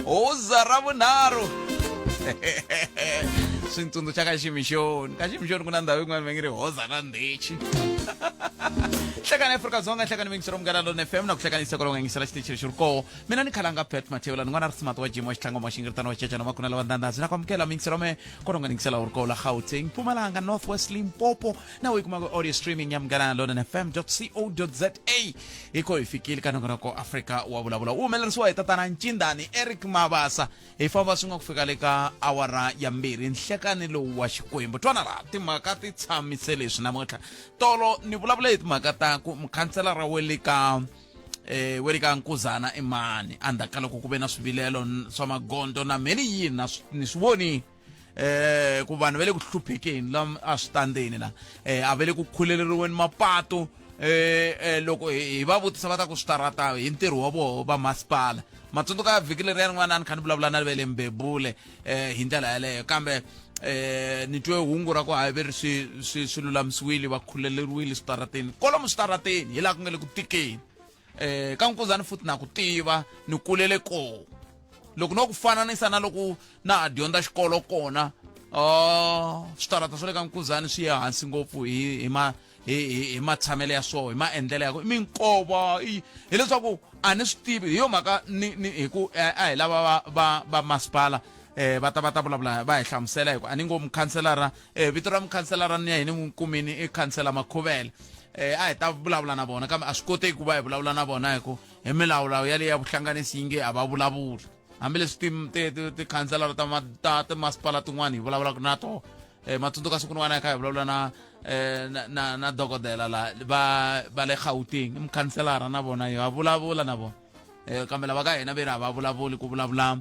Hoza ra vunharhu swi ntsundzuxa ka ximixoni ka ximixoni ku na ndhawu yin'wana va nge ri hoza ra ndhichi. Hlekani Afrika-Dzonga, hlekani mingisero Munghana Lona FM na ku hlekanisa kwalomu nga yingisela xitichi lexi ri koho. Mina ni khalanga Pat Mathebula, ni n'wana ri simati wa Jim wa Xitlhango wa Xingiritano wa Cecana wa Kunela wa Ndandhazi na ku amukela mingisero me kwalomu nga yingisela wu ri koho la Gauteng, Mpumalanga, North West, Limpopo na u yi kumaka audio streaming ya Munghana Lona FM co za. Hi ko hi fikile ka nongonoko Afrika wa vulavula wu humelerisiwa hi tatana Ncindani Eric Mabasa. Hi famba swin'we ku fika le ka awara ya 2 nhlekani lowu wa Xikwembu. Twana la timhaka ti tshamise leswi namuntlha. Tolo ni vulavule hi timhaka ta ku mukhanselara wa le ka eh we le ka Nkuzana i mani endzhaku ka loko ku ve na swivilelo swa magondzo na mheni yini na ni swi voni ku vanhu va le ku hluphekeni la a switandeni la a va le ku khuleleriweni mapatu loko hi va vutisa va ta ku switarata hi ntirho wa voho va masipala. Matsundzuka vhiki leriya rin'wana a ni kha ni vulavula na ve le Mbebule hi ndlela yaleyo, kambe ni twe hungu ra ku hayi ve ri swi swi swi lulamisiwile, va khuleleriwile switarateni kwalomu switarateni hi laha ku nga le ku tikeni. Ka Nkuzani futhi na ku tiva ni kulele kona, loko no ku fananisa na loko na ha dyondza xikolo kona, switarata swa le ka Nkuzani swi ye hansi ngopfu hi hi ma hi hi hi matshamelo ya swoho, hi maendlelo ya ku minkova, hileswaku a ni swi tivi. Hi yo mhaka ni ni hi ku a hi lava va va va masipala va ta va ta vulavula va hi hlamusela, hi ku a ni ngo mukhanselara, vito ra mukhanselara ni ya hi ni n'wi kumini i khansela Makhuvele. A hi ta vulavula na vona, kambe a swi koteki ku va hi vulavula na vona hi ku hi milawulawu yaleyo ya vuhlanganisi yi nge a va vulavuli, hambileswi tikhanselara ta ta timasipala tin'wana hi vulavulaka na tona. Matsundzuka siku rin'wana hi kha hi vulavula na na na, na dokodela la va va le Gauteng, i mukhanselara na vona hi va vulavula na vona, kambe lava ka hina ve ri a va vulavuli, ku vulavula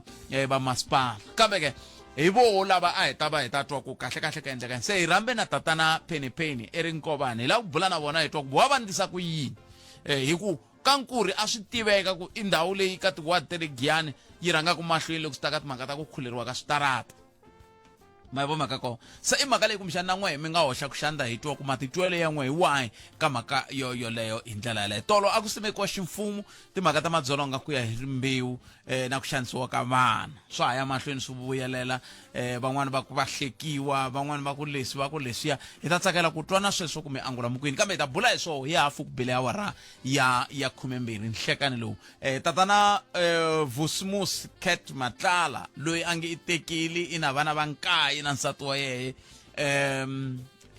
va masipala. Kambe ke hi voho lava a hi ta va hi ta twa ku kahle kahle ka endleka se hi rhambe na tatana Penny Penny Eric Nkovani, hi lava ku bula na vona hi twa ku vo va ndlisa ku yini, hi ku ka Nkuri a swi tiveka ku i ndhawu leyi ka tiwadi ta le Giyani yi rhangaka mahlweni loko swi ta ka timhaka ta ku khuleriwa ka switarata. Ma yi vo mhaka kona? Se i mhaka leyi kumbexana na n'wehe mi nga hoxa ku xandla hi twa ku matitwelo ya n'wehe hi wahi ka mhaka yo yoleyo hi ndlela yaleyo. Tolo a ku simekiwa ximfumo timhaka ta madzolonga ku ya hi rimbewu na ku xanisiwa ka vana swa ha ya mahlweni swi vuyelela, van'wani va ku va hlekiwa, van'wani va ku leswi va ku leswiya. Hi ta tsakela ku twa na sweswo ku mi angula mukwini, kambe hi ta bula hi swoho hi hafu ku bile awara ya 12 nhlekani lowu. Tatana Vusimusi Cat Matlala loyi a nge i tekile, i na vana va nkaye na nsati wa yehe,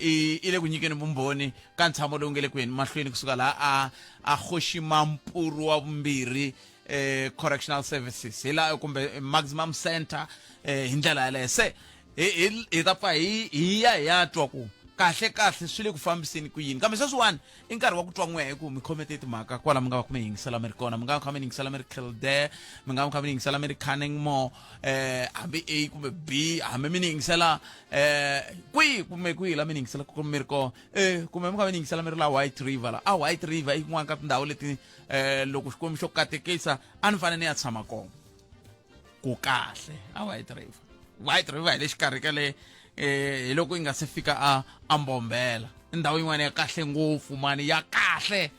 i le ku nyikeni vumbhoni ka ntshamo lowu nge le ku yeni mahlweni kusuka laha a a Kgoshi-Mampuru wa vumbirhi correctional services hi laha kumbe maximum center hi ndlela yaleyo. Se hi ta pfa hi hi ya hi ya twa ku kahle kahle swi le ku fambiseni ku yini, kambe sweswiwani i nkarhi wa ku twa n'wehe ku mi khomete timhaka kwala mi nga va ku mi yingisela mi ri kona. Mi nga va kha mi yingisela mi ri Kildare, mi nga va kha mi yingisela mi ri Canningmore, hambi A kumbe B, hambi mi ni yingisela kwihi kumbe kwihi la mi ni yingisela ku mi ri kona, kumbe mi kha mi ni yingisela mi ri la White River la a White River i yin'wana ka tindhawu leti loko Xikwembu xo katekisa a ni fanele ni ya tshama kona ku kahle a White River. White River hi le xikarhi ka le hi loko yi nga se fika a a Mbombela, i ndhawu yin'wana ya kahle ngopfu mani, ya kahle,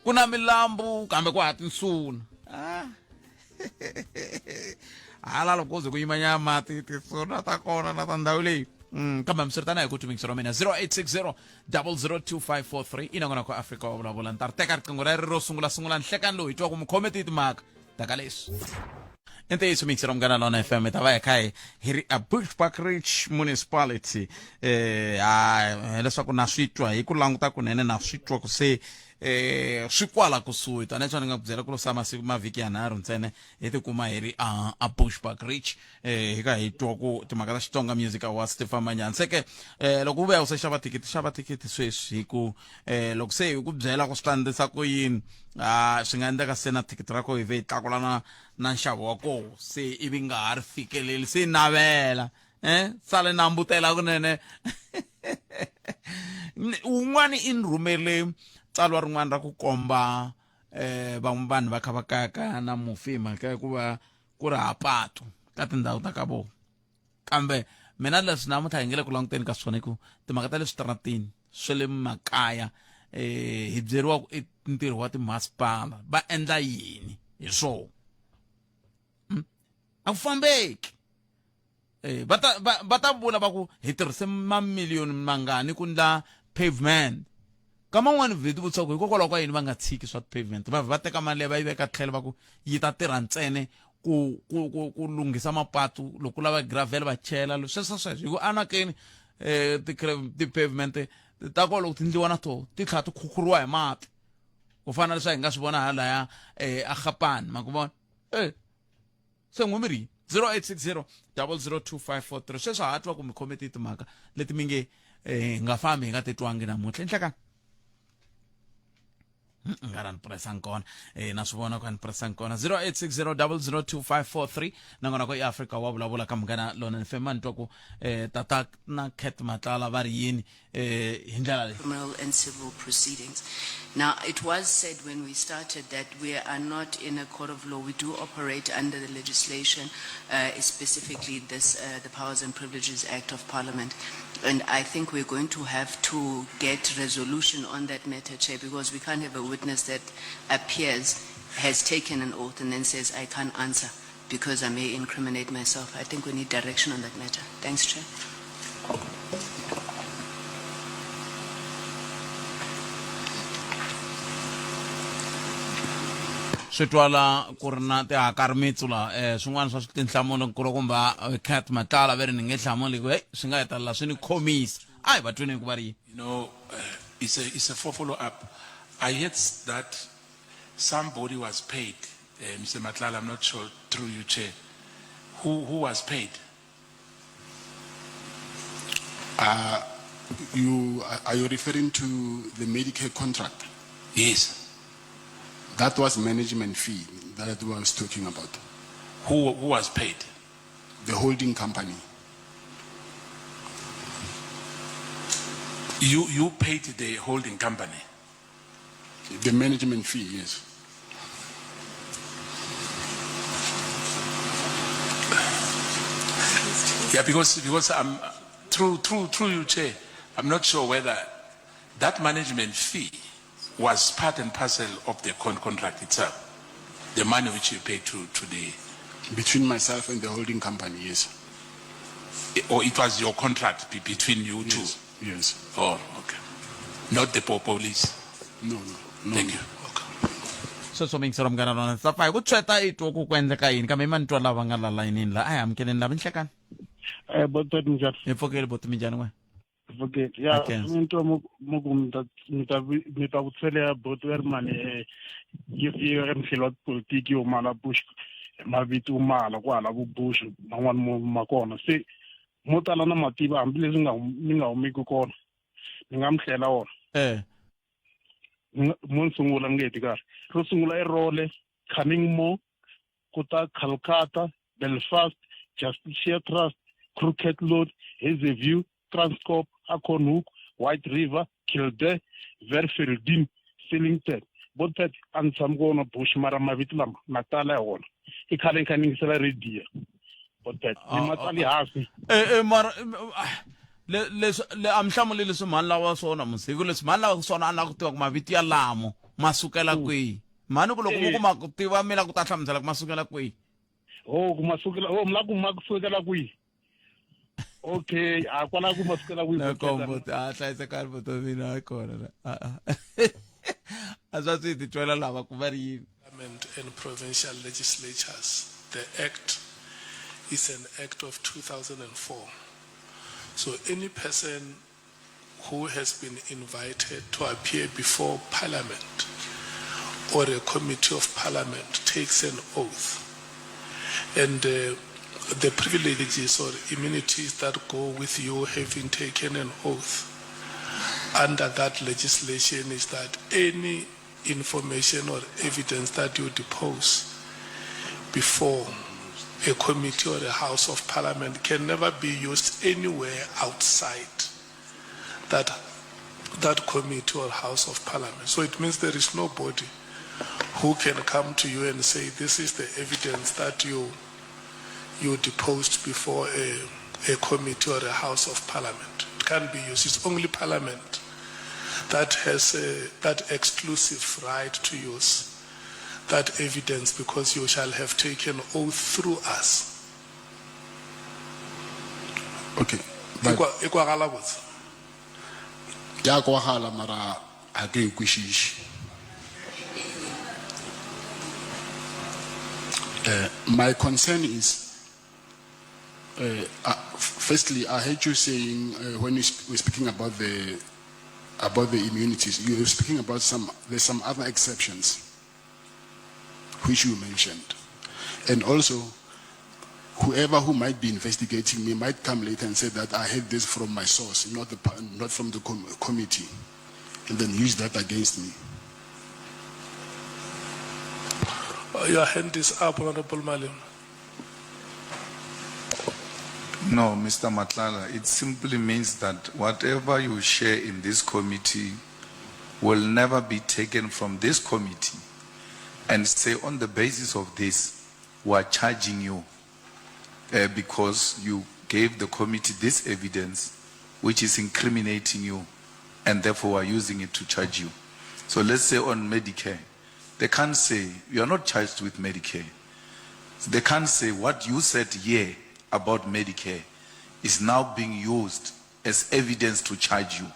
ku na milambu kambe ku ha tinsuna. Hala loko ku ze ku yimanyana mati tinsuna ta kona na ta ndhawu leyi. Kambe hambiswiritano hi ku tumingisa ra mina 0860 002543 i nongonoko Afrika wa vulavula. Ni ta ri teka riqingho ra ri ro sungula sungula nhlekani lowu hi twa ku mi khome tihi timhaka ta ka leswi. I ntiyiso mixi ra Munghana Lona FM, hi ta va hi kha hi hi ri a Bushbuckridge Municipality, ha hileswaku na swi twa hi ku languta kunene, na swi twa ku se swi kwala kusuhi tanihi swa ni nga ku byela ku lo sa masiku mavhiki yanharhu ntsena hi tikuma hi ri a a Bushbuckridge, hi ka hi twa ku timhaka ta Xitsonga Music Awards ti famba njhani. Se ke loko u vuya u se xava thikithi, xava thikithi sweswi, hi ku loko se hi ku byela ku swi ta endlisa ku yini, a swi nga endleka se na thikithi ra ko hi ve hi tlakula na na nxavo wa koho, se ivi nga ha ri fikeleli, se navela sale nambutela kunene. Un'wana i ni rhumele tsalwa rin'wana ra ku komba van'we vanhu va kha va kayakaya na mufi hi mhaka ya ku va ku ri hapatu ka tindhawu ta ka vona, kambe mina leswi namuntlha hi nge le ku languteni ka swona ku timhaka ta le switarateni swa le makaya, hi byeriwa ku i ntirho wa timasipala, va endla yini. hi swona hmm? a ku fambeki eh va ta va ta vula va ku hi tirhise mamiliyoni mangani ku ndla pavement ka man'wani vheti vutisa ku hikokwalaho ka yini va nga tshiki swa pavement va va teka mali leyi va yi veka tlhelo va ku yi ta tirha ntsene ku ku ku ku lunghisa mapatu loko ku lava gravel va chela sweswo sweswo hi ku anakeni eh ti-pavement ta kona loko ti ndliwa na toho ti tlhela ti khukhuriwa hi mati ku fana na leswi hi nga swi vona halaya eh a Gapane ma ku vona eh se n'we mi ri 0860 002543 sweswi ha twa ku mi khome ti timhaka leti mi nge eh hi nga fambi hi nga titwangi namuntlha enhlekani nga ra ni presang kona eh na swi vona ku a ni presang kona 0860002543 nakona ko eAfrika wa vulavula ka munghana lona ni fema ni twa ku eh tata na Cat Matlala va ri yini eh hi ndlela leyi criminal and civil proceedings. Now, it was said when we started that we are not in a court of law. We do operate under the legislation, specifically this, the Powers and Privileges Act of Parliament. And I think we're going to have to get resolution on that matter, Chair, because we can't have a witness that appears, has taken an oath and then says, I can't answer because I may incriminate myself. I think we need direction on that matter. Thanks, Chair. Swi twala ku ri na tihakarimitsu la um swin'wana swa tinhlamulo nkulukumba eh, cat matlala ve ri ni nge hlamuli ku heyi swi nga hetelela swi ni khomisa a hi va tweni ku va ri yini. You know, it's a follow up. I heard that somebody was paid, Mr. Matlala, I'm not sure, through you, Chair. Who was paid? Are you referring to the Medicare contract? Yes. That was management fee that I was talking about. Who was paid? The holding company. You paid the holding company? The management fee, yes. Yeah, because I'm through you, Chair, I'm not sure whether that management fee was part and parcel of the contract itself, the money which you paid to the... Between myself and the holding company, yes. Or it was your contract between you two? Yes, yes. Oh, okay. Not the police? No, no, no. Thank you. Sweswo mi yingisela munghana lona ndzi ta pfa hi ku tshweta i twa ku ku endleka yini kambe i mani twa lava nga la layinini la a hi amukeleni lava nhlekani. Eh, bototi njhani? Hi pfukile boti minjhani n'we? Pfukile. Ya, Okay. ni twa mo ku mi ta mi ta mi ta vutisela ya boti ya ri mani eh yi yi ri mhlelo wa tipolitiki yo mala Bush mavito mala ku hala vo Bush man'wani mo ma kona se mo tala na mativa hambileswi nga ni nga humeki kona ni nga mi hlela wona. Eh. Mo ni sungula ni nge heti kahle. Ro sungula i Role, Cunningmore, ku ta Calcutta, Belfast, Justicia Trust, Crooked Road, Hazyview, Kranskop, Acornhoek, White River, Kildare, Verfieldin, Sillington. Vo Pat a ni tshami kona Bush mara mavito lama na tala hi wona. I khale ni kha ni yingisela radio. Vo Pat ni ma tsali hansi. Eh, eh, mara ah, le leswi le a mi hlamuli leswi mhani lava swona musi hi ku leswi mhani lava swona a ni lava ku tiva ku mavito ya lamo ma sukela kwihi mhani ku loko mo ku ma ku tiva mi la ku ta hlamusela ku ma sukela kwihi. Oh, ku ma sukela, oh, mi la ku ma sukela kwihi? Okay, a kwala ku ma sukela kwihi? Na kombo a hlayisekani vutomi na kona na a a a swa swi titwela lava ku va ri yini. Parliament and provincial legislatures. The Act is an act of 2004. So any person who has been invited to appear before Parliament or a committee of Parliament takes an oath. And the privileges or immunities that go with you having taken an oath under that legislation is that any information or evidence that you depose before a committee or a house of parliament can never be used anywhere outside that committee or house of parliament. So it means there is nobody who can come to you and say, this is the evidence that you deposed before a committee or a house of parliament. It can't be used. It's only parliament that has that exclusive right to use that evidence because you shall have taken oath through us. Okay. E But kwa- e kwagala botse. ya kwagala mara ha ke e kwešiše. My concern is, firstly, I heard you saying when you were speaking about the immunities, you were speaking about there's some other exceptions which you mentioned. And also, whoever who might be investigating me might come later and say that I heard this from my source, not from the committee, and then use that against me. Your hand is up, Honorable Malema. No, Mr. Matlala, it simply means that whatever you share in this committee will never be taken from this committee and say on the basis of this, we are charging you because you gave the committee this evidence which is incriminating you, and therefore we are using it to charge you. So let's say on Medicare, they can't say, you are not charged with Medicare. They can't say what you said here about Medicare is now being used as evidence to charge you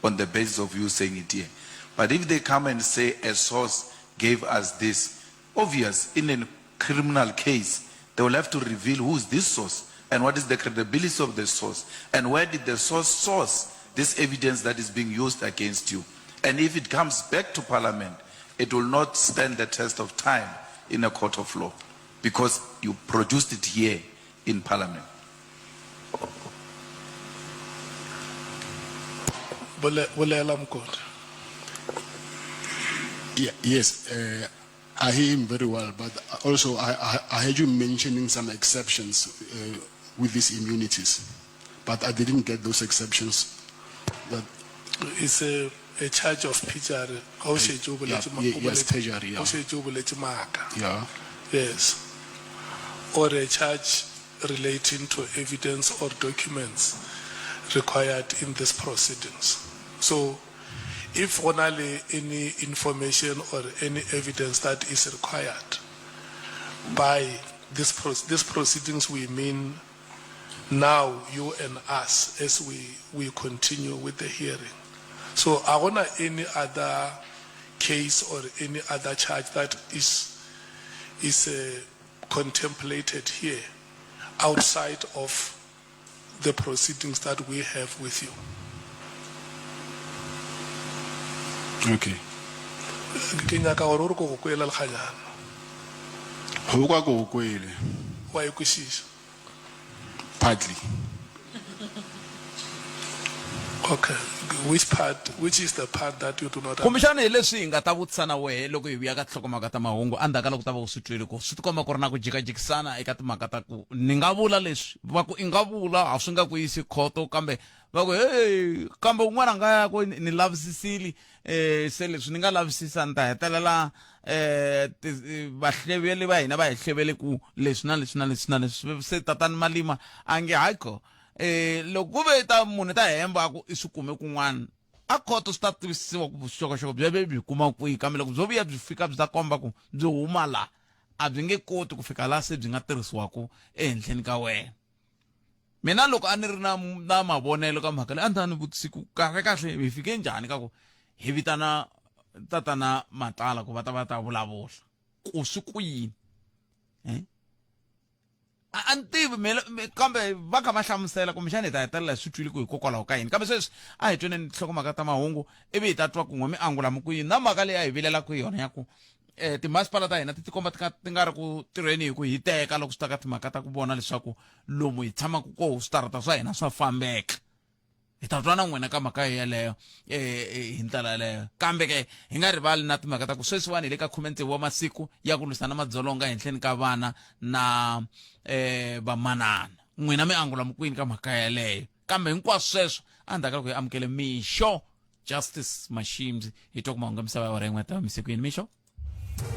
on the basis of you saying it here. But if they come and say a source gave us this, obvious, in a criminal case, they will have to reveal who is this source and what is the credibility of the source and where did the source source this evidence that is being used against you. And if it comes back to Parliament, it will not stand the test of time in a court of law because you produced it here in Parliament. Bolela Mokone. Yeah, yes, I hear him very well, but also I heard you mentioning some exceptions with these immunities, but I didn't get those exceptions. That it's a charge of perjury. Ha o shetse o boletse Yeah, ma- yeah, o yes, boletse- perjury, yeah. o shetse o boletse maaka. Yeah. Yes. Or a charge relating to evidence or documents required in these proceedings. So if only any information or any evidence that is required by this proceedings, we mean now you and us as we continue with the hearing. So I want any other case or any other charge that is contemplated here outside of the proceedings that we have with you. Okay. Ke nyaka gore o re ko go kwela lekganyana. Go kwa ko go kwele. Wa e kwešiša? Partly. Okay. Which part? Which is the part that you do not Kumbexana hi leswi hi nga ta vutisa na wehe loko hi vuya ka tinhlokomhaka ta mahungu endzhaku ka loko ta va u swi twile ku swi tikomba ku ri na ku jikajikisana eka timhaka ta ku ni nga vula leswi va ku i nga vula a swi nga ku yisi khoto kambe va ku hey kambe un'wana a nga ya ku ni lavisisile se leswi ni nga lavisisa ni ta hetelela vahleveli va hina va hi hlevele ku leswi na leswi na leswi na leswi se tatani Malima a nge hayi ko loko ku ve ta munhu ta hemba ku i swi kume kun'wana a khoto swi ta tivisiwa ku vuxokoxoko bya ve byi kuma kwihi kambe loko byo vuya byi fika byi ta komba ku byi huma la a byi nge koti ku fika laha se byi nga tirhisiwaka ehenhleni ka wena. Mina loko a ni ri na mavonelo ka mhaka leyi a ni ta ni vutisi ku kahle kahle hi fike njhani ka ku hi vitana tatana Matlala ku va ta va ta vulavula ku swi ku yini? A ni tivi mina, kambe va kha va hlamusela kumbexana hi ta hetelela hi swi twile ku hikokwalaho ka yini kambe sweswi a hi tweni nhlokomhaka ta mahungu ivi hi ta twa kun'we mi angula mi ku yini na mhaka leyi a hi vilelaka yona ya ku timasipala ta hina ti tikomba ti nga ri ku tirheni hi ku hiteka loko swi ta ka timhaka ta ku vona leswaku lomu hi tshamaka koho switarata swa hina swa fambeka. Hi ta twa na n'wina ka mhaka yeleyo hi ndlela yeleyo kambe ke hi nga rivali na timhaka ta ku sweswiwani hi le ka 16 wa masiku ya ku lwisana madzolonga henhleni ka vana na vamanana. N'wina mi angula mukwini ka mhaka yeleyo kambe hinkwaswo sweswo endzhaku ka loko hi amukele Mixo Justice Mashimbyi hi twa ku mahungu ya misava ya awara yin'we ta masiku yini Mixo.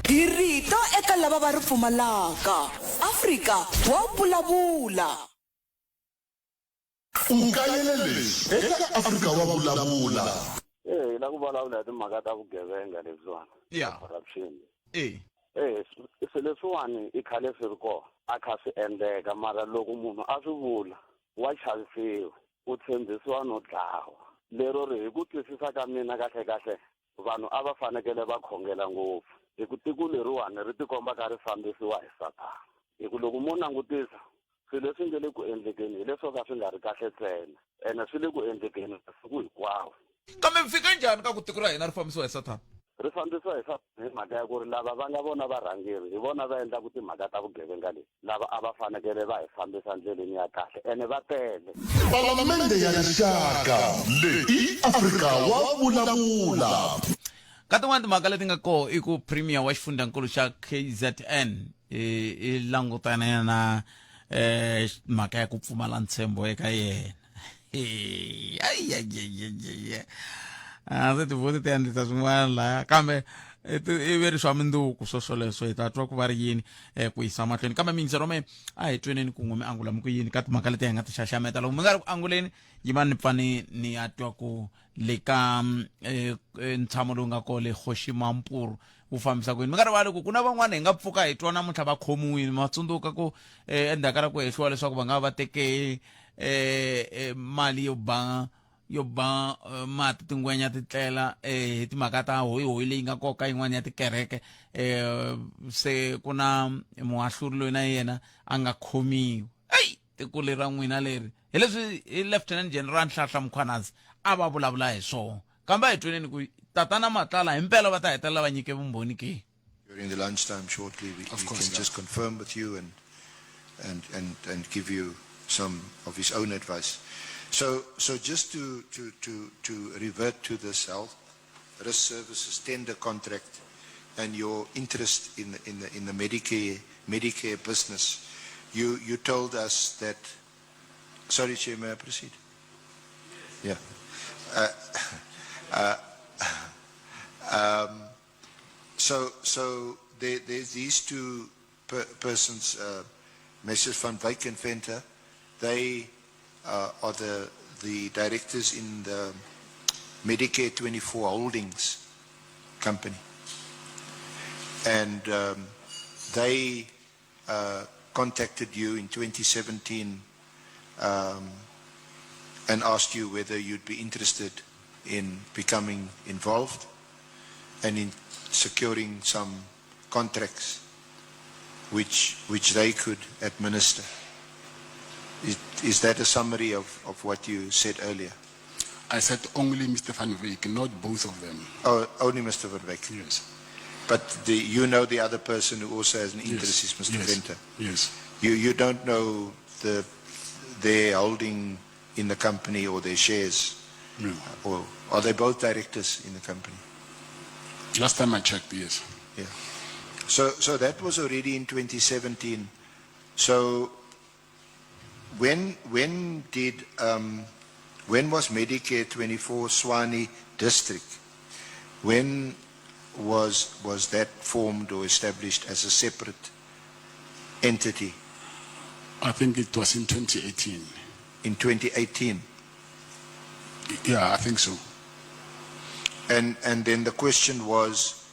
Hi rito eka lava va ri pfumalaka. Afrika wa vulavula. U kayele leswi eka Afrika wa vulavula. Hi la ku vulavula hi timhaka ta vugevenga leswiwani. Corruption. Eh swilo leswiwani i khale swi ri kona a kha swi endleka mara loko munhu a swi vula wa chavisiwa u tshembisiwa no dlawa lero ri hi ku twisisa ka mina kahle kahle vanhu a va fanekele va khongela ngopfu hi ku tiko leriwani ri tikomba ka ri fambisiwa hi sathana hi ku loko mo langutisa swilo leswi nge le ku endlekeni hi leswo ka swi nga ri kahle ntsena ene swi le ku endlekeni masiku hinkwawo kambe mi fika njhani ka ku tiko ra hina ri fambisiwa hi sathana ri fambisiwa hi sathana hi mhaka ya ku ri lava va nga vona varhangeri hi vona va endlaku timhaka ta vugevenga leti lava a va fanekele va hi fambisa ndleleni ya kahle ene va tele Palamende ya Rixaka leyi i Afrika wa vulavula. Ka tin'wana timhaka leti nga koho i ku premier wa xifundzankulu xa KZN i langutane na eh mhaka ya ku pfumala ntshembo eka yena. A ndzi tivoti ti endlisa swin'wana laya kambe i ve ri swa minduku swo swoleswo hi ta twa ku va ri yini ku yisa mahlweni kambe miyingisero me a hi tweneni kun'we mi angula mi ku yini ka timhaka leti hi nga ti xaxameta loko mi nga ri ku anguleni yimani ni pfa ni ni ya twa ku le ka eh, eh, ntshamo lowu nga kona le Kgoshi-Mampuru wu fambisa ku yini mi nga rivali ku ku na van'wana hi nga pfuka hi twa namuntlha va khomiwile ma tsundzuka ku eh, endzhaku ka ku hehliwa leswaku va nga va teke eh, mali yo ba yo ba mati tingwenya ti tlela eh hi timhaka ta hoyihoyi leyi nga koka yin'wana ya tikereke eh se ku na muahluri loyi na yena a nga khomiwa eyi tiko leri ra n'wina leri hi leswi hi lieutenant general Nhlanhla Mkhwanazi a va vulavula hi swona kambe a hi tweneni ku tatana Matlala himpela va ta hetelela va nyike vumbhoni ke During the lunchtime shortly, we, Of we course, can yeah. just confirm with you and, and, and, and give you some of his own advice. So, so just to, to, to, to revert to this health risk services tender contract and your interest in the, in the, in the Medicare, Medicare business, you, you told us that, sorry, Chair, may I proceed? Yeah. So, so there, there's these two per, persons, Messrs. Van Wyk and Venter. They are the, the directors in the Medicare 24 Holdings company. And they contacted you in 2017 and asked you whether you'd be interested in becoming involved and in securing some contracts which, which they could administer. Is, is that a summary of, of what you said earlier? I said only Mr. Van Wyk, not both of them. Oh, only Mr. Van Wyk. Yes. But the, you know the other person who also has an interest Yes. is Mr. Yes. Venter. Yes. You, you don't know the, their holding in the company or their shares? No. Or are they both directors in the company? Last time I checked, yes. Yeah. So, so that was already in 2017. So when, when did, when was Medicare 24 Tshwane District? When was, was that formed or established as a separate entity? I think it was in 2018. In 2018? Yeah, I think so. And, and then the question was,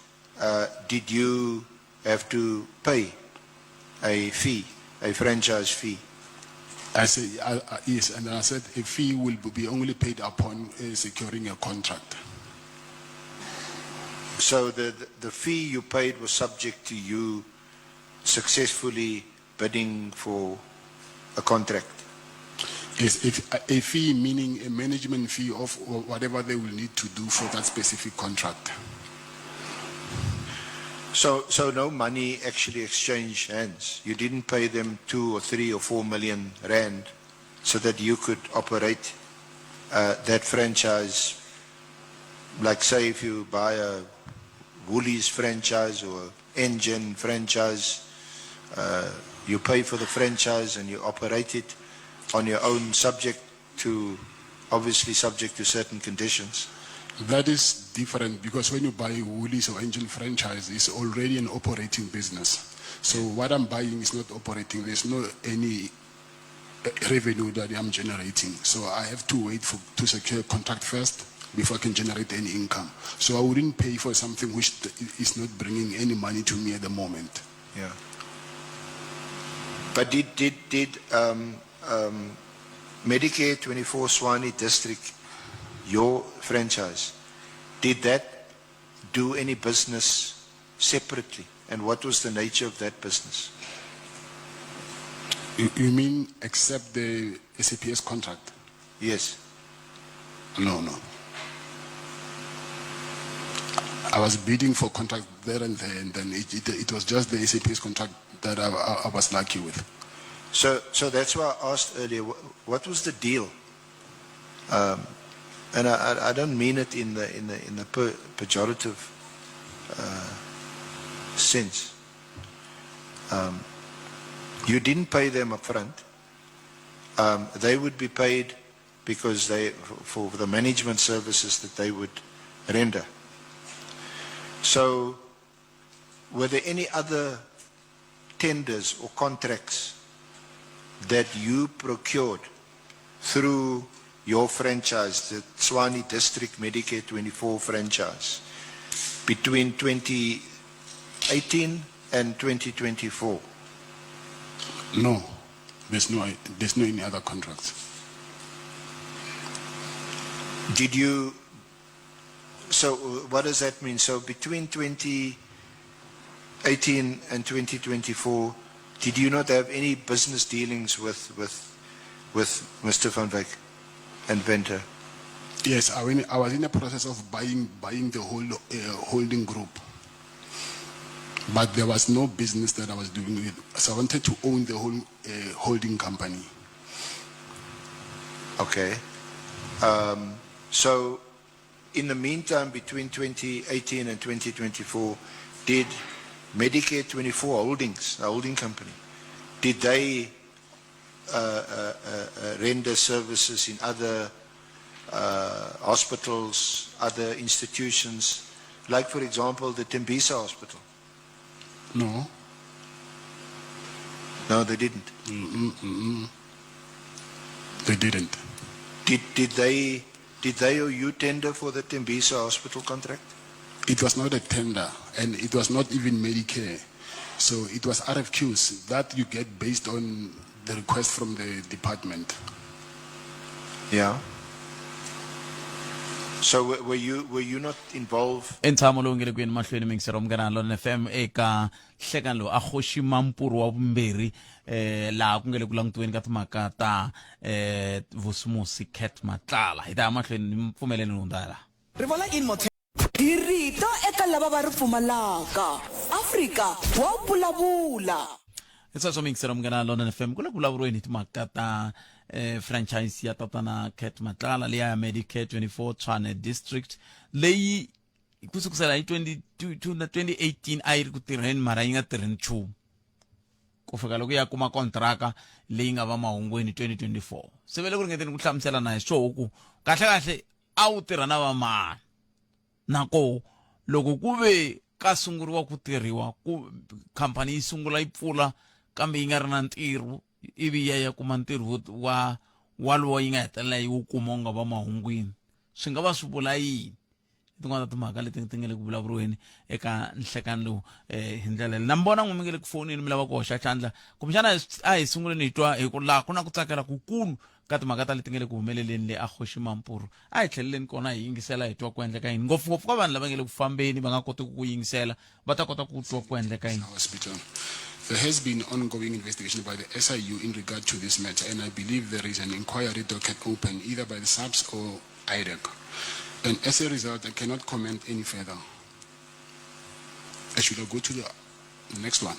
did you have to pay a fee, a franchise fee? I say yes, and I said a fee will be only paid upon securing a contract. So the, the fee you paid was subject to you successfully bidding for a contract? Yes, if, a fee meaning a management fee of whatever they will need to do for that specific contract. So, so no money actually exchanged hands. You didn't pay them 2 or 3 or 4 million rand so that you could operate that franchise. Like say if you buy a Woolies franchise or Engen franchise, you pay for the franchise and you operate it on your own, subject to, obviously subject to certain conditions. That is different because when you buy Woolies or Engen franchise, it's already an operating business. So what I'm buying is not operating. There's no any revenue that I'm generating. So I have to wait for to secure a contract first. before I can generate any income. So I wouldn't pay for something which is not bringing any money to me at the moment. Yeah. But did did did Medicare 24 Swanee District, your franchise, did that do any business separately? And what was the nature of that business? You, you mean except the SAPS contract? Yes. No, no. I was bidding for contract there and then, and then it, it, it was just the SAPS contract that I, I, I was lucky with. So, so that's why I asked earlier, what was the deal? And I, I, I don't mean it in the, in the, in the pejorative sense. You didn't pay them up front. They would be paid because they, for the management services that they would render. So, were there any other tenders or contracts that you procured through your franchise, the Tshwane District Medicare 24 franchise, between 2018 and 2024? No, there's no, there's no any other contracts. Did you, so what does that mean? So between 2018 and 2024, did you not have any business dealings with, with, with Mr. Van Wyk and Venter? Yes, I, went, I was in the process of buying, buying the whole holding group. But there was no business that I was doing with. So I wanted to own the whole holding company. Okay. So in the meantime, between 2018 and 2024, did Medicare 24 Holdings, the holding company, did they render services in other hospitals, other institutions, like, for example, the Tembisa Hospital? No. No, they didn't. Mm-mm-mm. They didn't. Did, did, they, did they or you tender for the Tembisa Hospital contract? It was not a tender, and it was not even Medicare. So it was RFQs that you get based on the request from the department. Yeah. So were you were you not involved? I ntshamo lowu nge le ku yeni mahlweni mingisero munghana lona fm eka nhlekani lowu a kgoši mampuru wa vumbirhi eh laha ku nge le ku langutiweni ka timhaka ta eh vusumusi cat matlala hi ta ya mahlweni ni mpfumeleni hundza laha Rivala in Motel. Hi rito eka lava va ri pfumalaka. Afrika wa vulavula. Hi sweswo miyingiselo munghana London FM ku le ku vulavuriweni hi timhaka ta eh, franchise ya tatana Cat Matlala liya ya Medicare 24 Tshwane District leyi ku sukusela hi 2018 a yi ri ku tirheni mara yi nga tirhi nchumu ku fika loko ya kuma kontraka leyi nga va mahungwini 2024 se va le ku ringeteni ku hlamusela na hi swoho ku kahle kahle a wu tirha na vamani na koho loko ku ve ka sunguriwa ku tirhiwa ku khampani yi sungula yi pfula kambe yi nga ri na ntirho ivi ya ya kuma ntirho wa walowo yi nga hetelela yi wu kuma wu nga va mahungwini swi nga va swi vula yini tin'wana ta timhaka leti ti nga le ku vulavuriweni eka nhlekani lowu um hi ndlela leyi na mi vona n'wi mi nge le ku fonini mi lava ku hoxa xandla kumbexana a hi sunguleni hi twa hi ku laha ku na ku tsakela kukulu ka timhaka ta leti nga le ku humeleleni le a kgoši mampuru a hi tlheleleni kona hi yingisela hi twa ku endleka yini ngopfungopfu ka vanhu lava nga le ku fambeni va nga kotiki ku yingisela va ta kota ku twa ku endleka yini hospital. There has been ongoing investigation by the SIU in regard to this matter, and I believe there is an inquiry docket open either by the SAPS or IDAC. And as a result, I cannot comment any further. I should I go to the next one?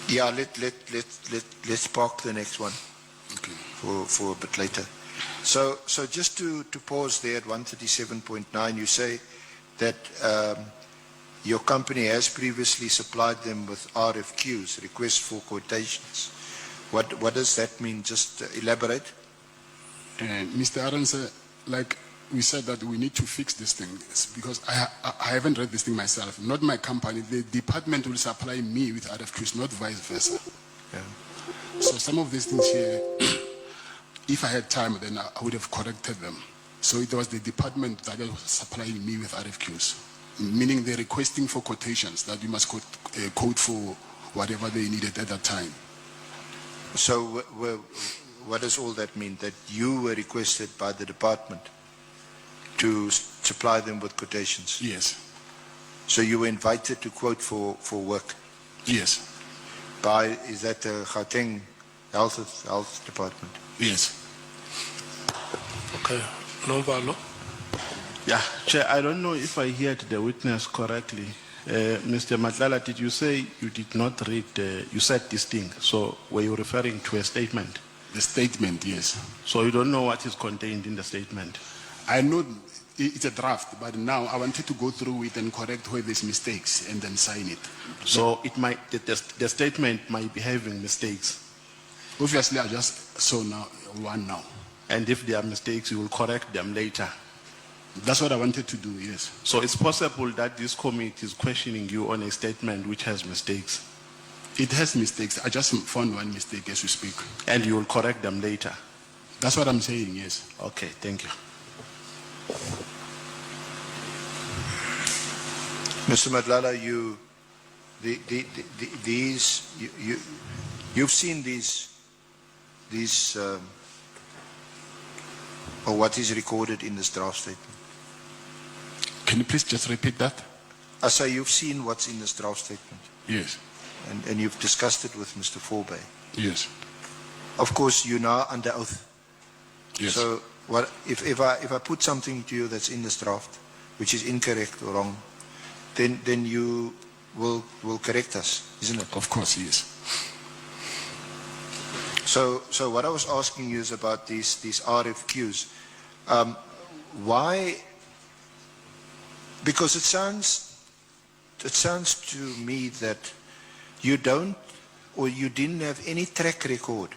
Yeah, let, let, let, let, let's park the next one Okay. for, for a bit later. So, so just to, to pause there at 137.9, you say that your company has previously supplied them with RFQs, requests for quotations. What, what does that mean? Just elaborate. Mr. Arendse, like we said that we need to fix this thing. It's because I, I, I haven't read this thing myself, not my company. The department will supply me with RFQs, not vice versa. Yeah. So some of these things here, If I had time, then I would have corrected them. So it was the department that was supplying me with RFQs, meaning they're requesting for quotations that you must quote for whatever they needed at that time. So what does all that mean? That you were requested by the department to supply them with quotations? Yes. So you were invited to quote for work? Yes. Is that the Gauteng Health Department? Yes. Okay. Novalo. Yeah, Chair, I don't know if I heard the witness correctly. Mr. Matlala, did you say you did not read, you said this thing, so were you referring to a statement? The statement, yes. So you don't know what is contained in the statement? I know it's a draft, but now I wanted to go through it and correct where there's mistakes and then sign it. So the statement might be having mistakes? Obviously, I just saw now one now. And if there are mistakes, you will correct them later? That's what I wanted to do, yes. So it's possible that this committee is questioning you on a statement which has mistakes? It has mistakes. I just found one mistake as we speak. And you will correct them later? That's what I'm saying, yes. Okay, thank you. Mr. Matlala, you've seen these or what is recorded in this draft statement. Can you please just repeat that? I say you've seen what's in this draft statement. Yes. And you've discussed it with Mr. Forbey. Yes. Of course, you're now under oath. Yes. So if I put something to you that's in this draft, which is incorrect or wrong, then you will correct us, isn't it? Of course, yes. So what I was asking you is about these RFQs. Why? Because it sounds to me that you don't, or you didn't have any track record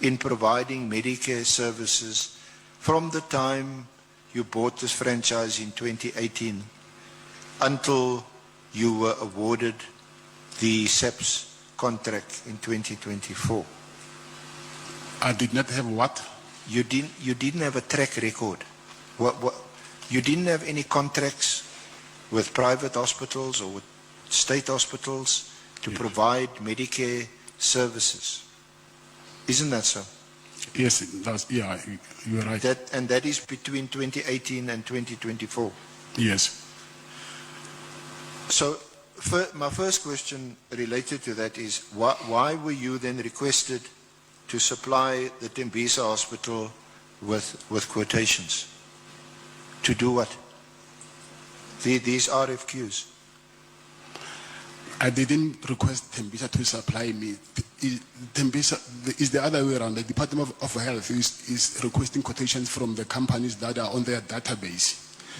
in providing Medicare services from the time you bought this franchise in 2018 until you were awarded the SAPS contract in 2024. I did not have what? You didn't have a track record. You didn't have any contracts with private hospitals or with state hospitals to provide Medicare services. Isn't that so? Yes, you're right. And that is between 2018 and 2024. Yes. So my first question related to that is, why were you then requested to supply the Tembisa Hospital with quotations? To do what? These RFQs. I didn't request Tembisa to supply me. Tembisa is the other way around. The Department of Health is requesting quotations from the companies that are on their database.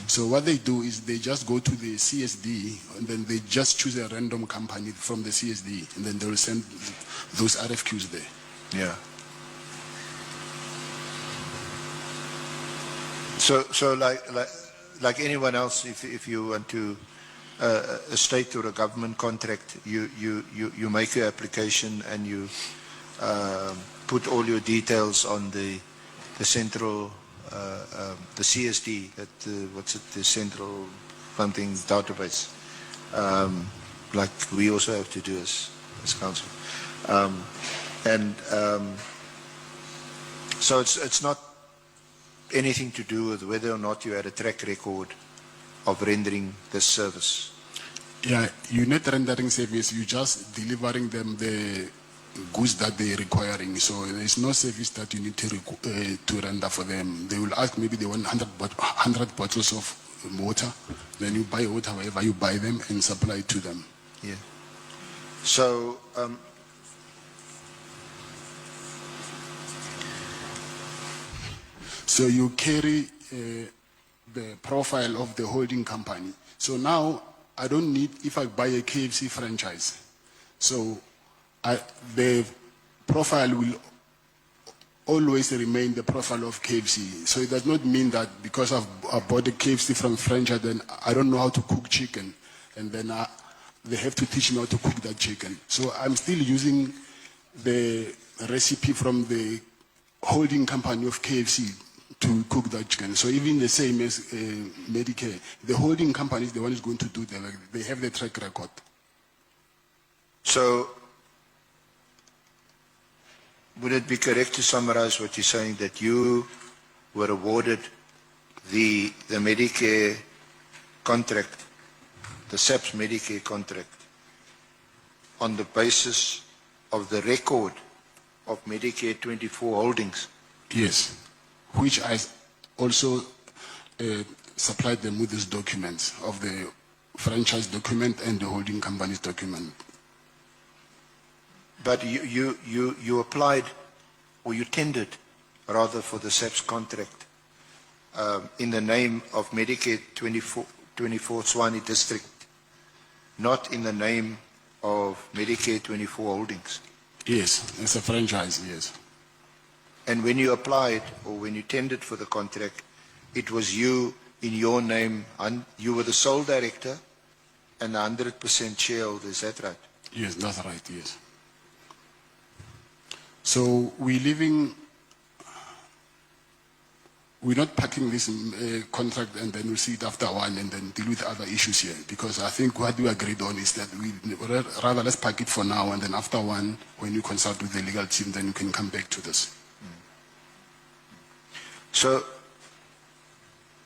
So what they do is they just go to the CSD and then they just choose a random company from the CSD and then they will send those RFQs there. Yeah. So like anyone else, if you want to a state or a government contract, you make your application and you put all your details on the central, the CSD, that what's it, the central something database, like we also have to do as council. So it's not anything to do with whether or not you had a track record of rendering this service. Yeah, you're not rendering service, you're just delivering them the goods that they're requiring. So there's no service that you need to render for them. They will ask maybe they want 100 bottles of water. Then you buy water wherever you buy them and supply it to them. Yeah. So you carry the profile of the holding company. So now I don't need, if I buy a KFC franchise, so the profile will always remain the profile of KFC. So it does not mean that because I bought a KFC from franchise, then I don't know how to cook chicken, and then they have to teach me how to cook that chicken. So I'm still using the recipe from the holding company of KFC to cook that chicken. So even the same as Medicare, the holding company is the one who's going to do the work. They have the track record. So would it be correct to summarize what you're saying, that you were awarded the Medicare contract, the SAPS Medicare contract, on the basis of the record of Medicare 24 Holdings? Yes, which I also supplied them with these documents of the franchise document and the holding company's document. But you applied, or you tendered, rather, for the SAPS contract in the name of Medicare 24 Tshwane District, not in the name of Medicare 24 Holdings. Yes, it's a franchise, yes. And when you applied, or when you tendered for the contract, it was you in your name, and you were the sole director and 100% shareholder, is that right? Yes, that's right, yes. So we're leaving, we're not packing this contract and then we'll see it after one and then deal with other issues here, because I think what we agreed on is that we rather let's pack it for now, and then after one, when you consult with the legal team, then you can come back to this.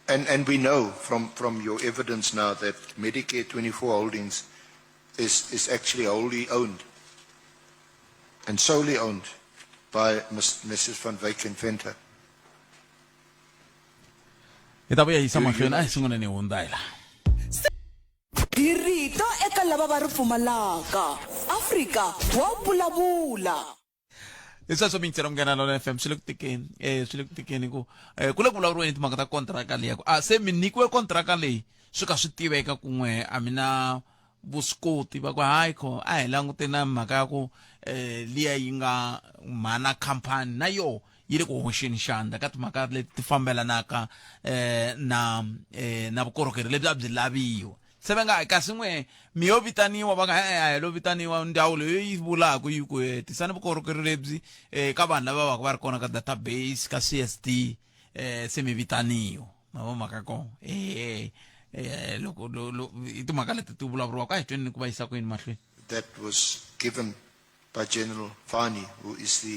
And we know from your evidence now that Medicare 24 Holdings is actually wholly owned and solely owned by Mrs. Van Wyk and Venter. Hi ta vuya yisa mahlweni a hi sunguleni hi hundza hi laha. Hi rito eka lava va ri pfumalaka. Afrika wa vulavula. Hi sweswo mintsena Munghana Lonene FM swi le ku tikeni swi le ku tikeni ku ku le ku vulavuriweni timhaka ta kontraka leyi ku a se mi nyikiwe kontraka leyi swi ka swi tiveka kun'we a mi na vuswikoti va ku hayi kho a hi langute na mhaka ya ku liya yi nga mhana khampani na yoho yi le ku hoxeni xandla ka timhaka leti ti fambelanaka na na vukorhokeri lebyi a byi laviwa se va nga kasi n'we mi yo vitaniwa va nga e-e a hi lo vitaniwa ndzawulo yo yi vulaka yi ku tisani vukorhokeri lebyi ka vanhu lava va va ri kona ka database ka C_S_D se mi vitaniwa ma vo mhaka kona e loko i timhaka leti ti vulavuriwaka a hi tweni ni ku va yisa kwini mahlweni. That was given by General Fani, who is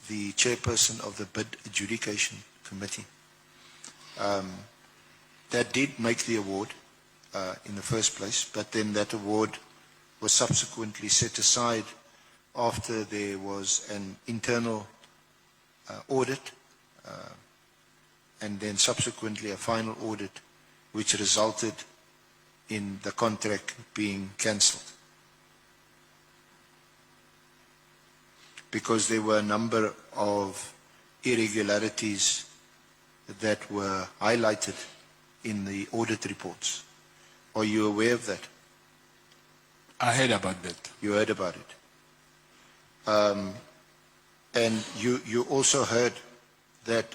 the chairperson of the bid adjudication committee. That did make the award in the first place, but then that award was subsequently set aside after there was an internal audit and then subsequently a final audit, which resulted in the contract being cancelled. Because there were a number of irregularities that were highlighted in the audit reports. Are you aware of that? I heard about that. You heard about it. And you also heard that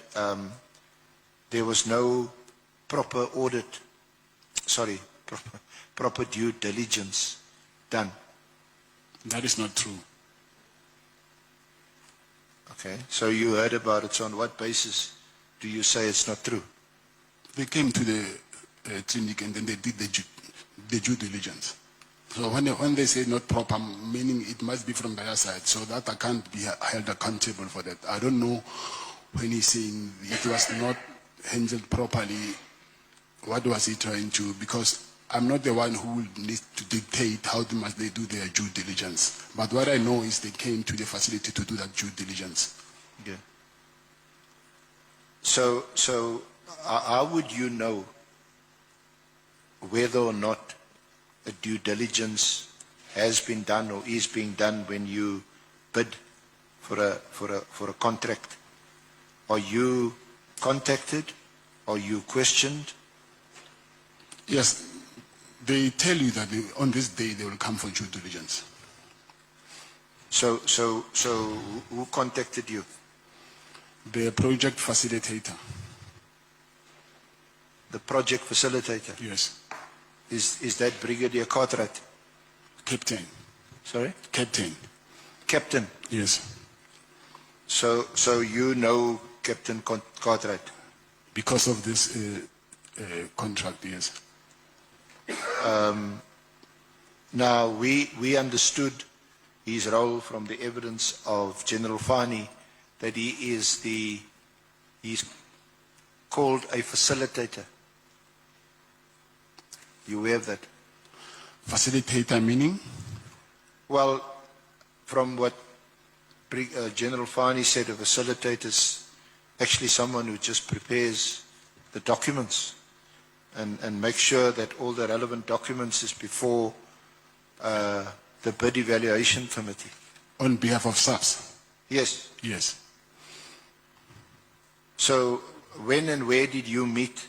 there was no proper audit, sorry, proper due diligence done. That is not true. Okay, so you heard about it. So on what basis do you say it's not true? They came to the clinic and then they did the due diligence. So when they say not proper, meaning it must be from their side, so that I can't be held accountable for that. I don't know when he's saying it was not handled properly, what was he trying to, because I'm not the one who will need to dictate how must they do their due diligence. But what I know is they came to the facility to do that due diligence. Yeah. So how would you know whether or not a due diligence has been done or is being done when you bid for a contract? Are you contacted? Are you questioned? Yes, they tell you that on this day they will come for due diligence. So who contacted you? The project facilitator. The project facilitator? Yes. Is that Brigadier Cartwright? Captain. Sorry? Captain. Captain? Yes. So you know Captain Cartwright? Because of this contract, yes. Now, we understood his role from the evidence of General Fani that he's called a facilitator. You aware of that? Facilitator meaning? Well, from what General Fani said, a facilitator is actually someone who just prepares the documents and makes sure that all the relevant documents is before the bid evaluation committee. On behalf of SAPS? Yes. Yes. So when and where did you meet